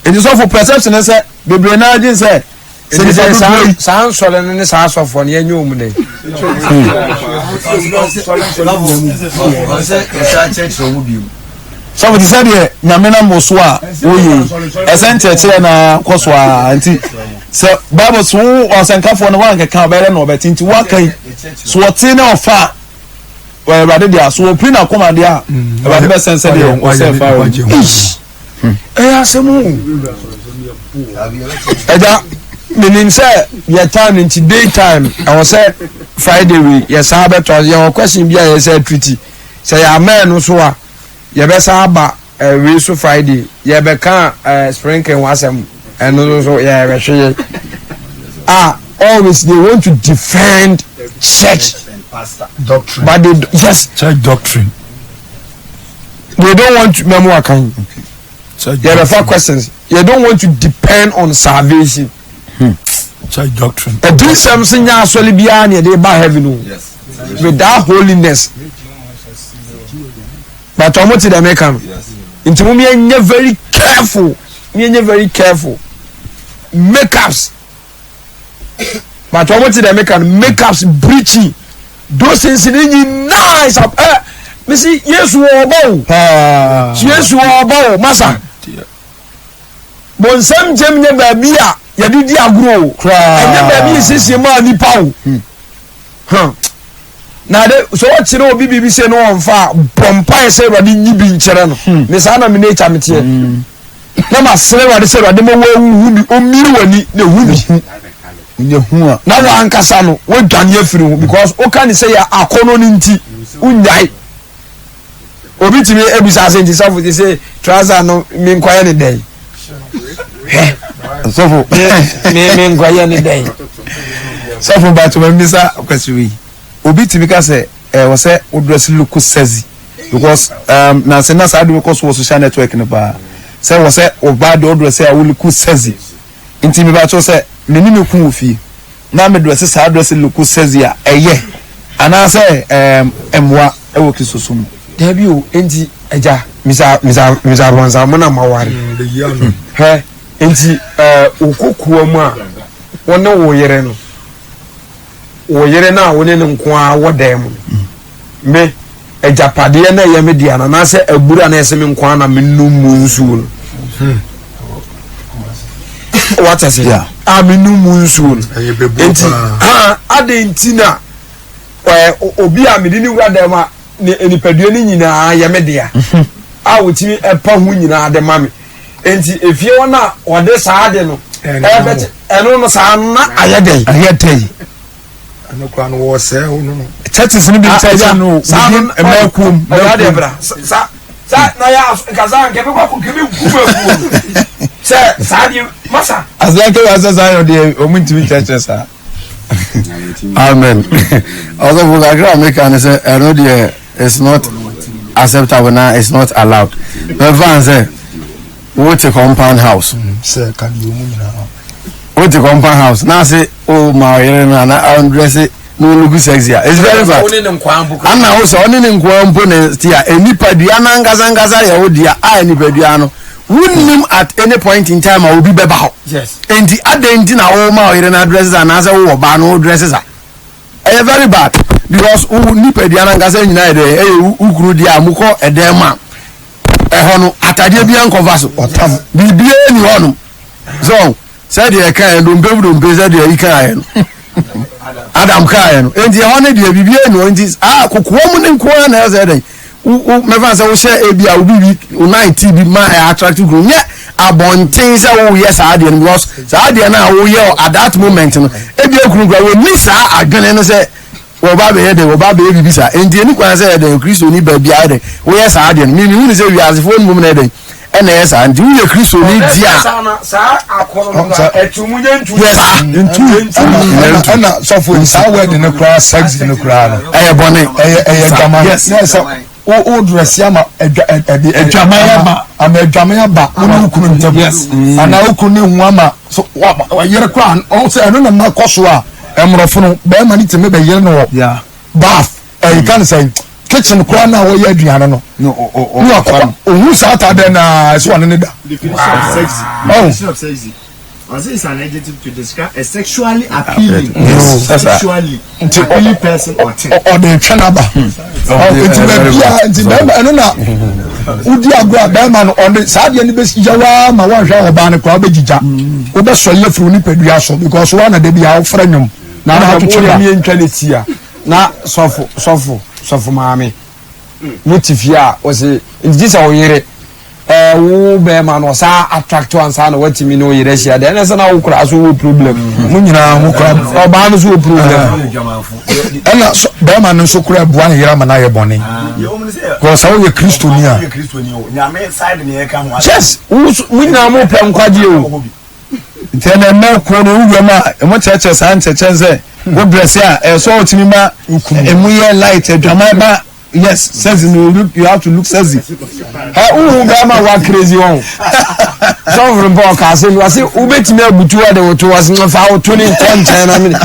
Enti sɔfo perception ne sɛ bebree naa dwen sɛ sɛ nipa dodoɔ yi. Saa nsɔre no ne saa asɔfoɔ no yɛnyɛ wɔn dɛ. Sɔfo te sɛ deɛ nyame nam wo so a woyɛ yi ɛsɛ nkyerɛkyerɛ na kɔ so a nti sɛ bible so wo ɔsɛnkafoɔ no woankeka ɔbɛyɛ dɛ na ɔbɛte nti woaka yi so ɔte na ɔfa a awurade deɛ so ɔpiri n'akoma deɛ a awurade bɛsɛn sɛ deɛ ɔsɛ fa Ɛyɛ asɛm o. Ɛgya menim sɛ yɛ time nti day time ɛwɔ sɛ Friday wei yɛsan bɛtɔ yɛwɔ question bi a yɛsɛ treaty sɛ yɛ amɛn no so a yɛbɛsan aba eh, wei so Friday yɛbɛka eh, sprinkling ho asɛm ɛno nso so yɛbɛhwe yɛ ah always they want to defend church doctrine but they yes church doctrine. They don't want to mɛmo akan. Yɛbɛfa questions. They don't want to depend on salvation. Hmm. Church doctrine. Ɛdinsɛm se nyɛ asɔre biara na yɛde ba heaven o. Without holiness. But ɔmo te dɛm ɛka no. Nti mo yɛn nyɛ very careful. Mo yɛn nyɛ very careful. Makeups. But ɔmo te dɛm ɛka no makeups breaching. Those things ni nyinaa is up. Ɛ mesi Yesu wɔ ɔba o. Yesu wɔ ɔba o masa. Bonsam gyem nyɛ baabi a yɛde di agorɔ o. Ɛnyɛ baabi yɛsiesie maa nipa o. Hmm. Huh. Na de sɛ ɔkyerɛ obi biribi sɛ ne ɔmfa a bɔ mpaeɛ sɛ Awurade nyi bi nkyerɛ no. Hmm. Me saa na me nature meteɛ. Hmm. Na masrɛ Awurade sɛ Awurade ma wahu bi, ɔmmie w'ani na hu bi. Na wankasa no wadwane afiri ho because woka ne sɛ yɛ akɔnnɔ no nti wonyae. Obi tumi ebisa ase nti sɔfo ti sɛ trouser no mi nkɔyɛ ne dɛn hwɛ sɔfo mi mi nkɔyɛ ne dɛn. Sɔfo bàtò ma mbisa kwasi wi obi tumi ka sɛ ɛwɔ eh, sɛ o dress look sexy because um, na sɛ na saa de kɔ so wɔ social network no paa sɛ wɔ sɛ ɔbaa de o dress a o look sexy nti mi bàtò sɛ mi ni mi kun wɔ fie. na me dresse saa dresse look sexy a ɛyɛ anaasɛ ɛɛm ɛmmoa ɛwɔ Kristosom mu. Dabi o, enti agya, misa misa misa abɔnsa mo na maware. Hwɛ, enti ɛɛ wo kokoa mu a wo ne wo yere no, wo yere no a wo ne no nko ara wɔ dan mu no, me agyapadeɛ na ɛyɛ me dea no anaasɛ abura na ɛsɛ me nko ara na menom mu nsuo no. Hmm. Wate ase? A menom mu nsuo no. Nti, ha, adɛn nti na obi a mede ne wura dɛm a ne nipadua no nyinaa yɛ me dea mhm. a wɔtumi ɛpa ho nyinaa de ma me nti efie hɔ no a wɔde saa de no ɛbɛte ɛno no saa na ayɛ dɛn ayɛ dɛn ɛno kora no wɔsɛe wo no no churches no bi ah, nkyɛnkyɛn no within mmakuom mmakuom sa sa na yɛ nkasa nkɛmɛ kɔ akɔ nkɛmɛ gu mmakuom sɛ saa deɛ masa. Asɛ kɛ wɔ sɛ saa yɛ deɛ wɔn ntumi nkyerɛkyerɛ saa. Amen. Ɔsɔfo kakra a meka ne sɛ ɛno deɛ it's not acceptable na it's not allowed. Mɛfa n sɛ wote compound house. Sɛ ka deɛ ɔmu nyinaa. Wote compound house na ase o ma ɔyere no ana ɔndrɛse na ɔlook sexy a it's very bad. Ana wo sɛ ɔne ne nkoa mpo na ti a nipadua no ankasa ankasa yɛ wo dea a nipadua no wonnim at any point in time a obi bɛba hɔ. Enti adɛn nti na woma ɔyere no adrɛse sa anaasɛ wowɔ baa no wodrɛse sa? Ɛyɛ very bad because wo nipadua no ankasa nyinaa yɛ dɛ ɛyɛ wo kunu deɛ a mokɔ ɛdɛn mu a ɛhɔ no atadeɛ biara nkɔfa so ɔtam biribiara ni hɔ nom so sɛdeɛ ɛkaeɛ dompe mu dompe sɛdeɛ yi kaeɛ no adam kaeɛ no enti ɛhɔ no deɛ biribiara ni hɔ nti a kokoa mu ne nko ara na ɛsɛ dɛn wo mɛfa sɛ wohyɛ ebi a obi bi wo nan ti bi ma ɛyɛ attractive kuro nyɛ abɔnten sɛ woyɛ saa adeɛ no because saa adeɛ no a woyɛ at that moment no ebi ekuru kura wɔnni saa adwene no sɛ Wɔba abɛyɛ dɛn? Wɔba abɛyɛ biribi saa. Enti ɛni kwan sɛ ɛyɛ dɛn? Kristoni baa biara dɛn? Woyɛ saa adeɛ no. Mimi hu ne sɛ wiasefoɔ no mmom na ɛyɛ dɛn? Ɛna ɛyɛ saa. Nti woyɛ Kristoni di a. Saa akɔnɔ no ɛtu mu nyɛ ntu. Yes. Ntu. Ɛna sɔfo yi saa word no koraa sex no koraa no. Ɛyɛ bɔne. Ɛyɛ ɛyɛ dwaman. Yes. Wo wo dress ama adwa ɛde adwaman aba ama adwaman aba wo ne wo kunu ntam. Yes. Anaa wo kunu ne ho ama so wa wa yere koraa ɔn sɛ ɛno na mma kɔ so a mmorɔfo no bɛrima no tumi bɛyere no wɔ Yeah. bath ɛyi ka ne sɛ kitchen koraa na wɔyɛ aduane no No, o o o. ne wakɔba ohun saa ataadeɛ naa ɛsɛ wɔne ne da. Definition of sexy. Oh. Definition of sexy. Ɔse is an adjective to describe a sexually appealing, Yes. sexually appealing person or thing. Ɔde retwɛn aba. Nti baabi a nti bɛrima ɛno na wodi agorɔ a bɛrima no ɔde saa adeɛ no bɛsi gya waa ma wɔnhwɛ ɔbaa no koraa wobɛgyigya wobɛsɔ yɛ firi wo nipadua so because woa na da bi a wofrɛ nnwom na ana atoto Wode da. mientwa ne ti a na sɔfo sɔfo sɔfo maame mo te fie a wɔse nti gye sɛ wo yere Ɛɛ wo bɛɛma no ɔsaa attract wo ansa na watumi ne wo yere ahyia deɛ ɛna sɛ na wo koraa so wɔ problem. Mo nyinaa mo kora. Ɔbaa no so wɔ problem. Ɛna so bɛɛma no nso kora bua ne yere ama no ayɛ bɔne. Kɔ sɛ woyɛ kristoni a. Yes, mo nyinaa mo pɛ nkwagye o. Nti ɛnɛ mɛ kuo no wowura mu a ɛmo kyerɛkyerɛ saa nkyerɛkyerɛ sɛ wo dress a ɛsɛ ɔtumi ma ɛmu yɛ light adwaman ba. Yes, sexy no, you look, you have to look sexy. Ɛ wohu bɛrima wa crazy wɔn. Sɔfo mpa ɔka asɛm bi ɔse wobɛtumi abutu ɔde wo to ɔse fa wo to ne nkɔ nkyɛn na mene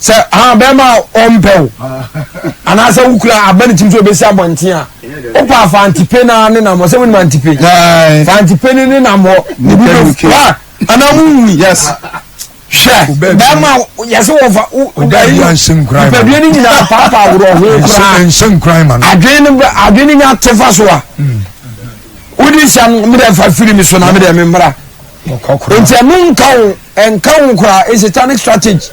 sɛ ha bɛrima a ɔmpɛ wo anaasɛ wokura aba ne tim sɛ ɔbɛsi abɔnten a wopɛ afa antipe no ne nam hɔ sɛ wonim antipe fa antipe no ne nam hɔ ne bi bɛ anaa wonwui yes Hwɛ, bɛrima yɛsɛ wɔfa nipadua no nyinaa paapaa worɔ ho koraa. Adwene no adwene no nya te fa so a. Hmm. Wodi nhyɛ no mede fa firi mi so na mede me mmra. Nti ɛno nka ho nka ho koraa it's satanic strategy.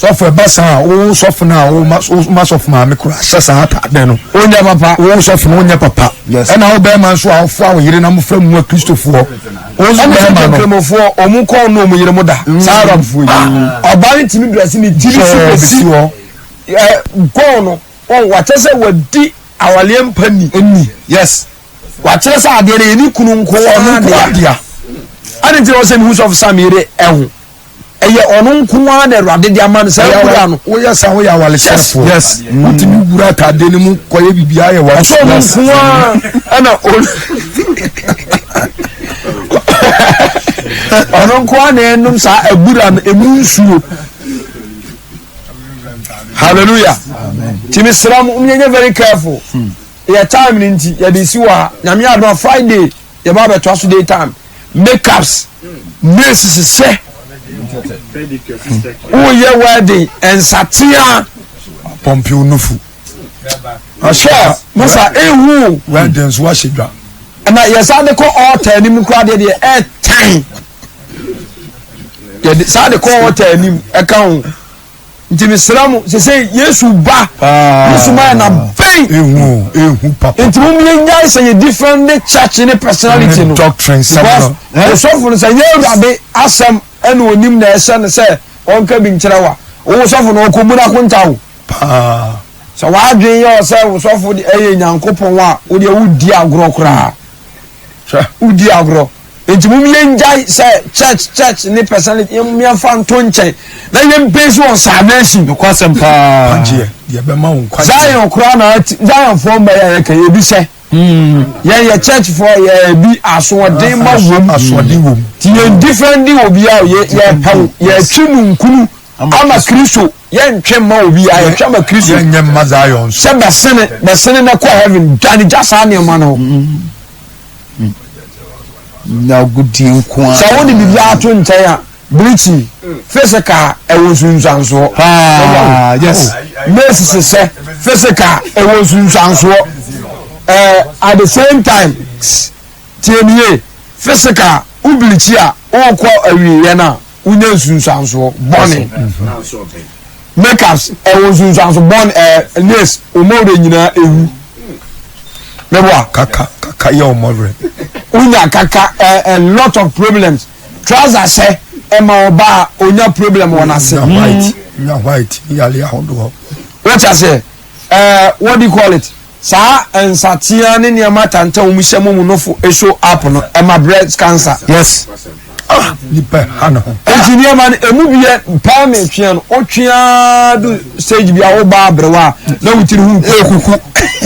Sɔfo ɛba saa a wo sɔfo no a wo ma sɔfo maame koraa hyɛ saa ataade no. Wonyɛ papa. Wo sɔfo no wonyɛ papa. Ɛna wo bɛrima nso a wofoa wo yere na mofrɛ mu akristofoɔ. Ɛne sɛ nkramofoɔ ɔmo kɔn no ɔmo yere mo da mm. saa arabfoɔ yi ah. ɔbaa no tumi dress ne tiri so bɛsi hɔ kɔn no wɔn wakyɛ sɛ wadi awaleɛ mpa ni ni yes wakyerɛ sɛ adeɛ no yɛ ne kunu nko ara ade nti na ɔsɛ mehu sɔfo sam yere ɛho ɛyɛ ɔno nko ara na awurade de ama no saa wura no. woyɛ sa woyɛ awalesɛfoɔ yes wotumi wura atade no mu kɔyɛ biribiara yɛ wale ɔsɛ ɔno nko ara ɛna ɔno nko ara na ɛnom saa abura no emu nsuo hallelujah tìmí sira mu yɛnyɛ very careful hmm. yɛ time ni nti yɛde si wɔ ha nyame adoma friday yɛ ba abɛtoa so day time. Makeups, nails hyehyɛ, woyɛ wedding nsatea. Pɔmpiw nufu. Ɔhyɛ masa ehu. Wedding nso wahyɛ dwa. Na yɛsan de kɔ altar anim koraa deɛ deɛ ɛɛtan. Yɛde saa de kɔ altar anim ɛka ho. Nti mesrɛ mo sese Yesu ba Yesu ma yɛ na bɛn. Ehu ehu papa. Nti mo yɛ nyae sɛ yɛ different ne church ne personality no. Doctrine sɛm no. Because osɔfo no sɛ nyɛ awurade asɛm ɛna onim na ɛhyɛ no sɛ ɔnka bi nkyerɛ wa. Wo sɔfo no ɔkɔ bu n'akonta o. Paa. Sɛ w'adwene yɛ ɔsɛ wo sɔfo de ɛyɛ Nyankopɔn a wo deɛ wodi agorɔ koraa. Hwɛ. Wodi agorɔ. Nti mom yɛngyae sɛ church church ne personality yɛn yɛmfa nto nkyɛn na yɛn base on salvation. Nokwasɛm paa. Nkwagyeɛ deɛ ɛbɛma wo nkwagyeɛ. Zion koraa na ati Zion foɔ mma yɛ a yɛka yɛ bi sɛ yɛn yɛ church foɔ yɛ bi asoɔden ma wom. Asoɔden wom. Ti yɛn different di obiara yɛ yɛ pɛw yɛ twi nunkunu ama Kristo. Yɛntwe mma obiara, yɛtwe ama Kristo. Yɛnyɛ mma Zion nso. Sɛ bɛsene, bɛsene na kɔ heaven, dwane gya saa nneɛma no. Nyagodie nko ara. Sɛ wode biribiara to nkyɛn a, bleaching, physical, ɛwɔ nsunsuansoɔ. Paa, yes. Nurse sesɛ, physical, ɛwɔ nsunsuansoɔ. Ɛɛ, at the same time, tie nie, physical, wo bleachi a, wokɔ awieeɛ no a, wonya nsunsuansoɔ bɔne makeups ɛwɔ nsunsuanso bɔne ɛɛ nails wɔn nyinaa ewu mɛboa. Kaka kaka yɛ wɔn werɛ. Wonya kaka ɛ a lot of problems trouser hyɛ ɛma ɔbaa onya problem wɔ n'ase. Nya white nya white yale ahodoɔ. Wọ́n ti ase ɛɛ what do you call it? Saa nsateaa ne nneɛma tantan a wɔhyɛ mu mu nofo show up no, ɛma breast cancer. Yes. Ah, nipa ha ne ho. Eti nneɛma no emu bi yɛ paa na etwea no, otwea do stage bi a woba aberewa a na wo tiri ho ekuku.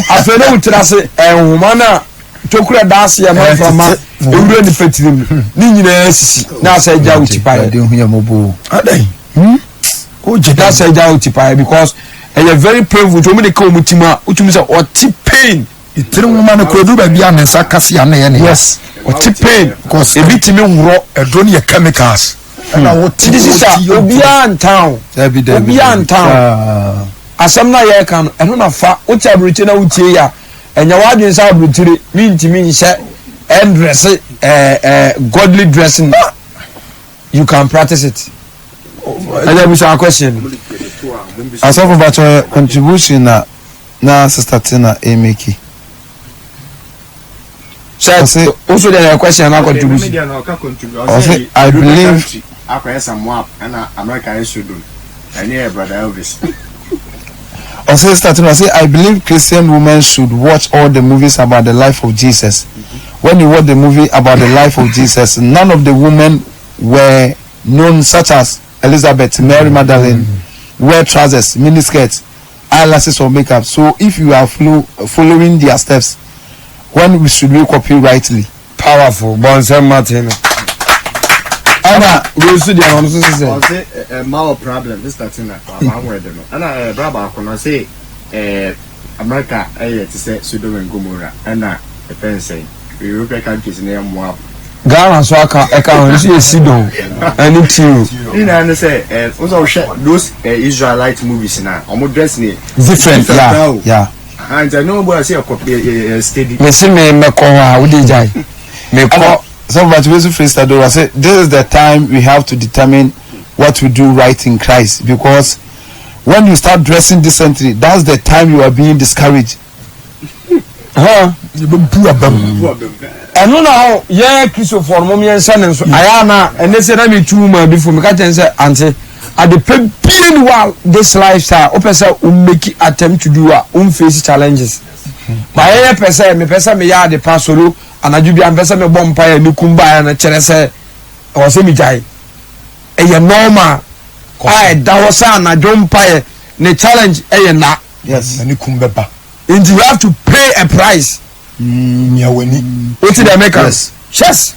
Afei na wo tiri ase nhoma no a tokura da ase ɛma mframa ewura nipa tirim no ne nyinaa sisi na asɛ gya wo ti paeɛ. Adɛn? Hmm? Wogye da sɛ gya wo ti paeɛ because ɛyɛ very painful nti wɔn de ka wɔn ti mu a wotumi sɛ ɔte pain. Tiri nwoma no kura duru baabi a ne nsa kase a na ɛyɛ ne yes ɔte pain because ebi tumi worɔ. Ɛduro no yɛ chemicals. Ɛna wote nti sisa obiara ntan o obiara ntan o asɛm na yɛreka no ɛno na fa wote aburokyire na wotie yi a ɛnyɛ w'adwene sɛ aburokyire mintumi nhyɛ ɛndrɛse ɛɛ ɛɛ godly dressing you can practice it. Ɛyɛ bisa question. Asɔfo bakyɛ contribution na na sister Tina emeki. Sɛ o so deɛ yɛ question na contribution. Ɔse I believe. Akɔyɛ sɛ Moab ɛna America yɛ Sodom ɛne yɛ brother Elvis. Ɔse sister Tina ɔse I believe Christian women should watch all the movies about the life of Jesus. When you watch the movie about the life of Jesus, none of the women were known such as Elizabeth, Mary Magdalene, wear trousers, miniskirts. eyelashes or makeup so if you are follow, following their steps when we should we copy rightly. Powerful bɔ nsɛm ma te no. Ɛna wei nso deɛ ɔno nso sɛ. Ɔse ɛma wɔ problem sister Tina wama ho ɛde no ɛna ɛɛ bra baako no ɔse ɛɛ America ɛyɛ te sɛ Sodom and Gomorrah ɛna ɛfɛn sɛn European countries no yɛ Moab. Ghana nso aka ɛka ho nso yɛ Sidon ɛne Tiro. Ne nyinaa ne sɛ ɛɛ n sɛ ɔhwɛ those ɛɛ Israelite movies na ɔmo dress ne. Different yeah yeah. Aha nti ɛnyɛ ɔmo sɛ yɛ yɛ yɛ steady. Mesi me mɛkɔ hɔ a wode gyae mekɔ. Sɔfo Batibesu Frista Dora say this is the time we have to determine what we do right in Christ because when you start dressing decently that's the time you are being discouraged. Yɛbɛbu aba mu. Ɛno na hɔ yɛ Kristofoɔ no mom yɛnhyɛ ne nso ayɛ ana ɛnɛ sɛ na metu ma bi fo meka kyɛn sɛ ante ade pɛ bie ni wa this lifestyle wopɛ sɛ wo make attempt to do a wo face challenges ba yɛyɛ pɛ sɛ mepɛ sɛ meyɛ ade pa solo anadwo bia mepɛ sɛ mebɔ mpaeɛ ne kum baeɛ no kyerɛ sɛ ɛwɔ sɛ megyae ɛyɛ normal a ɛda hɔ sɛ anadwo mpaeɛ ne challenge ɛyɛ na yes ne kum bɛba nti you have to pay a price. Mia w'ani. Wote deɛ meka no? Yes. Yes.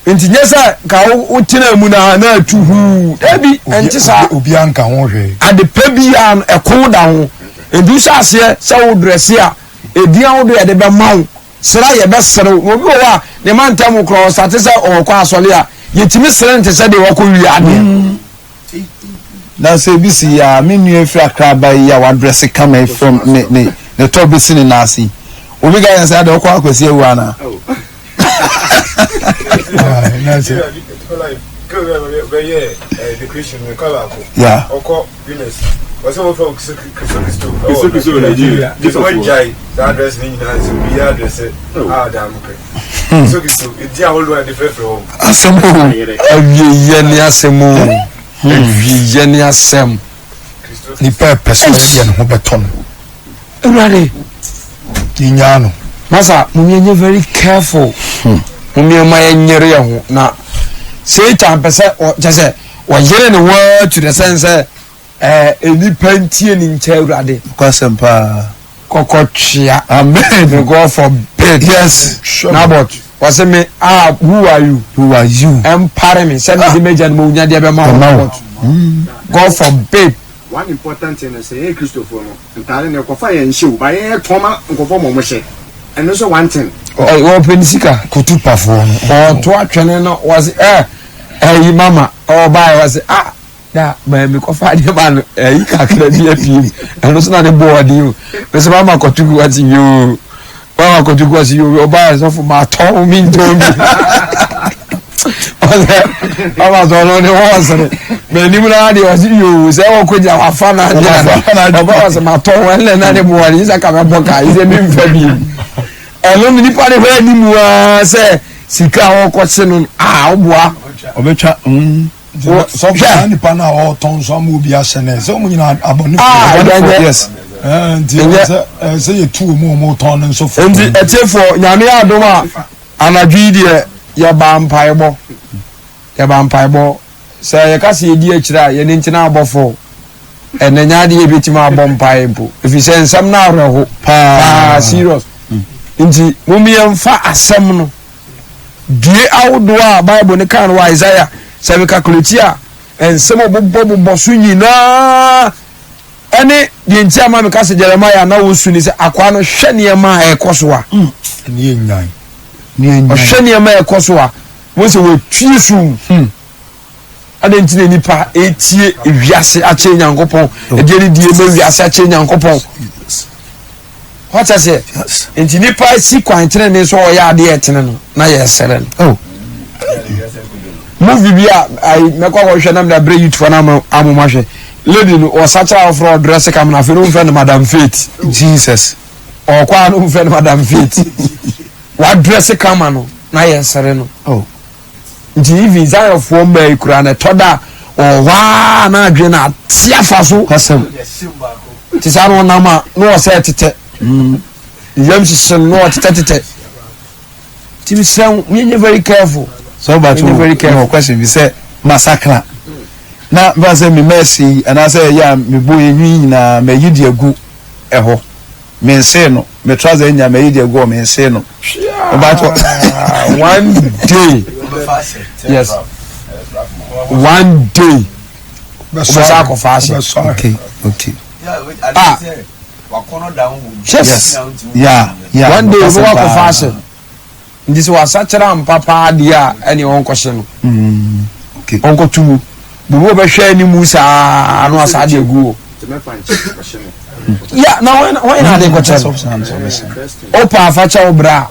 Nti nyɛ sɛ ka wotena mu na na atu huu. Dabi, ɛnte saa. Obiara nka ho hwee. Ade pa biara no, ɛko da ho. Nti wohyɛ aseɛ sɛ wo drɛse a, edin ahodoɔ yɛde bɛma wo. Sere a yɛbɛsere wo. Obi wɔ hɔ a, ne mantam koraa ɔsate sɛ ɔrekɔ asɔre a, yɛtumi sere no te sɛ deɛ wakɔ wie adeɛ. Na sɛ ebi si yi a, me nua efiri Accra aba yi a wadrɛse kama yi from ne ne ne tɔ besi ne nan ase yi, obi ka yɛn sɛ adɛ ɔkɔ akwasi awu anaa? Yeah. Asɛm o. Awieyɛ ne asɛm o. Awieyɛ ne asɛm. Nipa ɛpɛ sɛ ɔyɛ deɛ ne ho bɛtɔ no. Awurade. Yɛnyaa no. Masa, mo yɛnyɛ very careful. Mo yɛn ma yɛnyere yɛn ho na Satan pɛ sɛ ɔkyɛ sɛ ɔyere ne ho ara to the sense sɛ ɛɛ nipa ntie ne nkyɛn Awurade. Nokwasɛm paa. Kɔkɔ twea. Amen. God forbid. Yes. Nabot, wɔsɛ me ah who are you? Who are you? Ɛmpare me sɛ mede m'agya no ma onya deɛ bɛma wo Nabot. God forbid. One important thing ne sɛ yɛn Kristofoɔ no ntaade no yɛkɔfa yɛn nhyɛ o but yɛn yɛtɔn ma nkurɔfoɔ ma wɔn hyɛ ɛno nso one thing. Ɛ wɔpɛ ne sika. Kutu pafoɔ no. Ɔto atwene no wɔsɛ ɛ ɛyi mama ɔbaa wɔsɛ ah Da maa mi kɔfa adeɛ maa no ɛyi kakra bi apue mu ɛno nso na ne bɔ ɔden o mɛsɛ maa ma kɔto gu ase yoo maa ma kɔto gu ase yoo ɔbaa yɛ sɔfo maa tɔn mi ntɔn bi ɔsɛ ɔba sɛ ɔno ne wɔn sere mɛ anim na adeɛ ɔsɛ yoo sɛ ɔkɔ gyina wafa na adeɛ ɔba ɔsɛ maa tɔn ɛnna na ne bɔ ɔden sɛ kama bɔ kaa yi sɛ mi nfa bi ɛno ne nipa ne hɔ anim waa sɛ sika a ɔkɔkye no a ɔboa ɔbɛtwa mm. Sɔfo saa nipa no a ɔretɔn nso ama obi ahyɛ no sɛ wɔn nyinaa abɔnefo. Ah, abɔnefo yes. Nti sɛ sɛ yɛtu wɔn a wɔretɔn no nso fo. Nti ɛtiefoɔ nyame adom a anadwo yi deɛ yɛba mpaebɔ yɛba mpaebɔ sɛ yɛka sɛ yɛdi akyire a yɛne ntina abɔfo ɛnɛ nya adeɛ yɛbɛtumi abɔ mpae mpo ɛfiri sɛ nsɛm no awerɛho paa serious nti mom yɛmfa asɛm no Due ahodoɔ a Bible no kaa no wɔ Isaiah, sɛ mekakuleti a, nsɛm a ɔbobɔbobɔ so nyinaa ɛne deɛ nti ama meka sɛ Jeremiah na wɔsu ne sɛ akwaa no hwɛ nneɛma a ɛkɔ so a mm. ɔhwɛ nneɛma a ɛkɔ so a wɔn sɛ wɔatue so hmm. Adɛn nti na nnipa retie wiase akyɛ Nyankopɔn? Ɛdeɛ ne die ma wiase akyɛ Nyankopɔn. Wate aseɛ? Nti nipa si kwan tenene so ɔyɛ adeɛ ɛtene no na yɛsere no. Oh. Movie bi a ayi mɛkɔ akɔhwɛ na mede abrɛ youth no amoma hwɛ. Lady no ɔsakyera ɔfrɛ ɔdrɛse kam na afei no mfrɛ no Madam Faith. Jesus. Ɔkɔ a no mfrɛ no Madam Faith. Wadrɛse kama no na yɛsere no. Oh. Nti even Zionfoɔ mmaa yi koraa no ɛtɔ da a ɔwɔ hɔ ara na adwene no ate afa so. Kwasɛm. Te saa na ɔnam a na ɔsɛ tetɛ. Mm. Yam hyehye no na ɔtetɛ tetɛ. Nti mesrɛ wo, yɛnyɛ very careful. So ɔba to Yɛnyɛ very careful. no question bi sɛ masakra. Na mfa sɛ me mɛɛse yi anaasɛ ɛyɛ a mebɔ yɛ nwi nyinaa mayi de agu ɛhɔ. Mensee no. Me trouser nyinaa mayi de agu hɔ mensee no. Ɔbaatɔ. One day. Yes. One day. Wobɛsa akɔfa ahyɛ. Okay, okay. Ah. Yes. Yeah, yeah. One day wobɛkɔ akɔfa ahyɛ. Nti sɛ wasakyera ampa paa deɛ a ɛneɛ ɔnkɔhye no. Mm, okay. Ɔnkɔto mu. Biribi wɔbɛhwɛ anim saa no asa de agu hɔ. Ya na wɔn na ade kɔkyɛ no. Opa afakyɛ wo bra.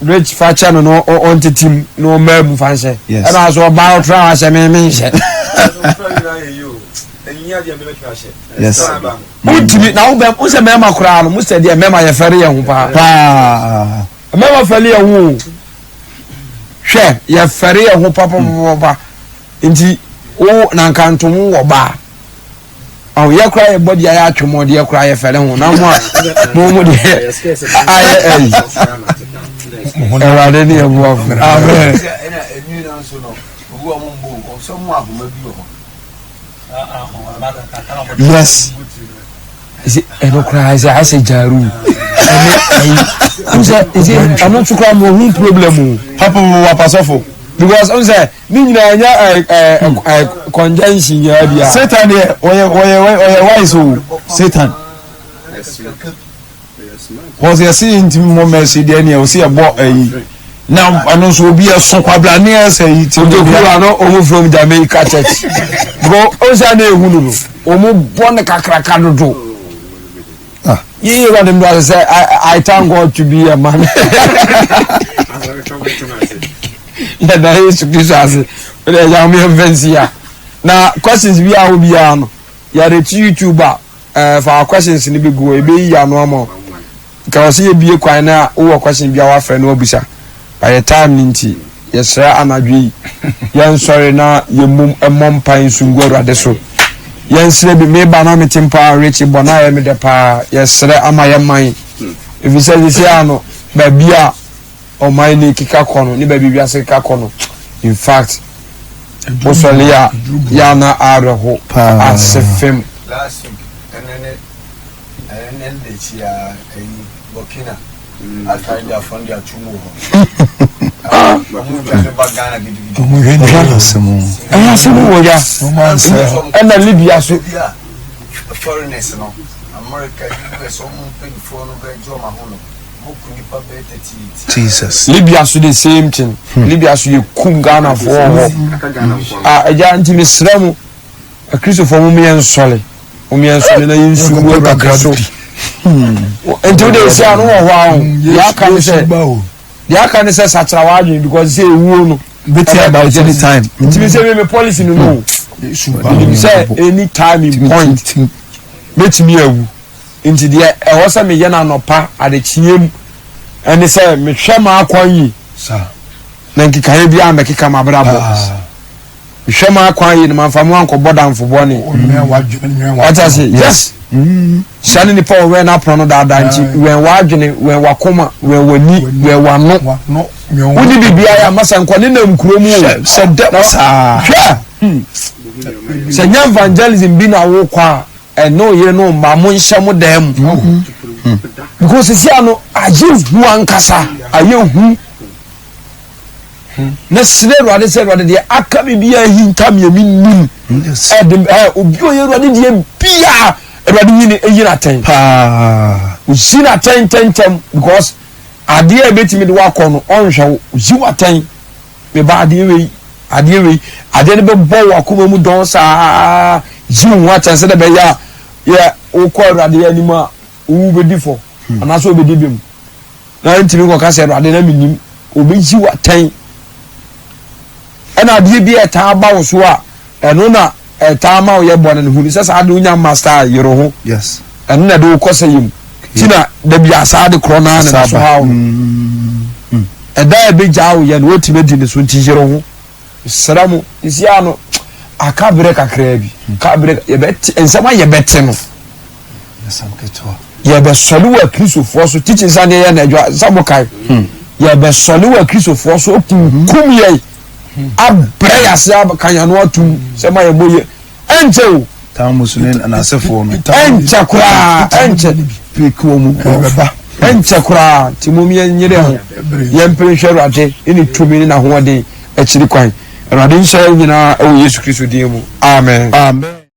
Rich fakyɛ no no ɔntetim na ɔmaa mu fa nhyɛ. Ɛna so ɔbaa ɔtra ahyɛ me me nhyɛ. Yes. Wontumi na wobɛ wo sɛ mmarima koraa no mo sɛ deɛ mmarima yɛfɛre yɛn ho paa. Paa. Mmarima fɛre yɛn ho o. Hwɛ yɛfɛre yɛn ho papapapa nti wo na nka ntom wɔ baa. Ɔn yɛ koraa yɛ bɔ deɛ ayɛ atwemɔ deɛ koraa yɛfɛre ho na mo a mo mo deɛ ayɛ ɛyi. Awurade ne yɛ boafo. Amen. Yes. Ɛsɛ ɛno koraa ɛsɛ ayɛ sɛ gyaru ɛne ɛyi n sɛ ɛsɛ ɛno nso koraa mo ho problem o. Papa wo wa pasɔfo. Because n sɛ ne nyinaa ɛnyɛ ɛ ɛ ɛ conjunction nyinaa bi a. Satan deɛ ɔyɛ ɔyɛ ɔyɛ wise o Satan. Cause yɛse yɛntumi mmɔ mercy deɛ neɛ ɔse yɛbɔ ayi na ɛno nso obi ɛso kwabra ne ɛsɛ yi ti Ojú kúrò àná ɔmo from Jamaica church because ó sá ní ehu no no ɔmo bɔ ne kakraka dodo. Ah. Yíyí wà ní mbà sẹ I thank God to be a man. Yàda Yesu Kristo ase o de ẹ̀yà ọmọ yẹn fẹ́ nsi ya na questions bi a wò biara no yàrá ti YouTube a. Eh, fa questions no bi gu hɔ, yɛbɛyiyi ano ama wo. Nka wɔ sɛ yɛbie kwan na wowɔ question bi a woafrɛ na wabisa. But yɛ time no nti, yɛsrɛ anadwo yi, yɛnsɔre na yɛmmom mmɔ mpae nsu ngu Awurade so. Yɛnsrɛ bi, meba na mete mpa Richie bɔ na ayɛ me dɛ paa. Yɛsrɛ ama yɛ man. Ɛfiri sɛ sisi a no, baabi a ɔman no keka kɔ no ne baabi wiase keka kɔ no, in fact, wosɔre a yɛ ana awerɛho ase fam. Last week ɛne ne ɛne ne n'akyi a ɛyi Burkina aka de afɔn de ato mu hɔ. Ɔmo dwa ne ba Ghana gidigidi. Ɛyɛ asɛm wɔ ya ɛna Libya so. Foreigners no America US ɔmo mpanyinfoɔ no bɛ gye ɔmo ahono. Jesus. Libya so the same thing. Hmm. Libya so yɛ kum Ghana foɔ hɔ. Ah, ɛgya nti mesrɛ mo akristofoɔ mo yɛ nsɔle mo yɛ nsɔle na yɛ nsu gu awurade so. Hmm. Nti wo de esi ano wɔ hɔ ahɔ. Deɛ aka ne sɛ deɛ aka ne sɛ sakyera w'adwene because sɛ ewuo no. Beti about any time. Nti mi sɛ mi mi policy no no. Nim sɛ any time in point metumi awu. Enti deɛ ɛwɔ sɛ meyɛ no anɔpa adekyeɛ mu ɛne sɛ mehwɛ m'akwan yie na nkekaeɛ biara mɛkeka m'abrabɔ. Mehwɛ m'akwan yie na mamfa mo ankɔbɔ damfo bɔne. Wate ase? Yes. Hyia ne nipa ɔwɛn n'apono no daadaa nti wɛn w'adwene, wɛn w'akoma, wɛn w'ani, wɛn w'ano. Wodi biribiara yɛ ama sɛ nkɔ ne nam kuro mu o. Sɛ dɛm saa. Hwɛ! Sɛ nyɛ evangelism bi na wokɔ a ɛne wo yere ne wo mma monhyɛ mo dan mu because sisi ano ayɛ hu ankasa ayɛ hu na srɛ awurade sɛ awurade deɛ aka me biara hinta me ɛmi nim ɛde ɛ obi ɔyɛ awurade deɛ biara awurade yi ne eyi n'atɛn paa oyi n'atɛn ntɛntɛm because adeɛ a ebetumi de wakɔ no ɔnhwɛ wo oyi w'atɛn. Me ba, adeɛ wei, adeɛ wei, adeɛ no bɛbɔ wo akoma mu dɔn saa, yi wo ho atɛn sɛdeɛ ɛbɛyɛ a yɛ wokɔ Awurade anim a wowu bɛdi fɔ hmm. anaasɛ wobɛdi bem na ntumi nkɔka sɛ Awurade na menim obɛyi wo atɛn ɛna adeɛ bi a ɛtaa ba wo so a ɛno na ɛtaa ma woyɛ bɔne no hunu sɛ saa de wonya master yere ho ɛno na ɛde wokɔ sɛ yɛ mu ti na dabi asaa de korɔ naa na so ha wo mm. mm. ɛda a ɛbɛgyaa wo yɛ no woatumi adi ne so nti yere ho srɛ mo sisi ano aka berɛ kakraa bi ka berɛ yɛbɛte nsɛm a yɛbɛte no yɛbɛsɔre wɔ akristofoɔ so tikyi nsa deɛ yɛ na adwa sɛ mo kae hmm. yɛbɛsɔre wɔ akristofoɔ so kunkum yɛn abrɛ yɛ ase aka yɛn ano atum sɛ ma yɛmmɔ yɛ. Ɛnkyɛ o. Tamus ne n'asefoɔ no. Ɛnkyɛ koraa, ɛnkyɛ. Peke wɔn Ɛbɛba. Ɛnkyɛ koraa, nti mom yɛnyere ho, yɛmpere nhwɛ Awurade ne ne tumi ne n'ahoɔden akyiri kwan. Awurade nhyira yɛn nyinaa wɔ Yesu Kristo din mu. Amen. Amen.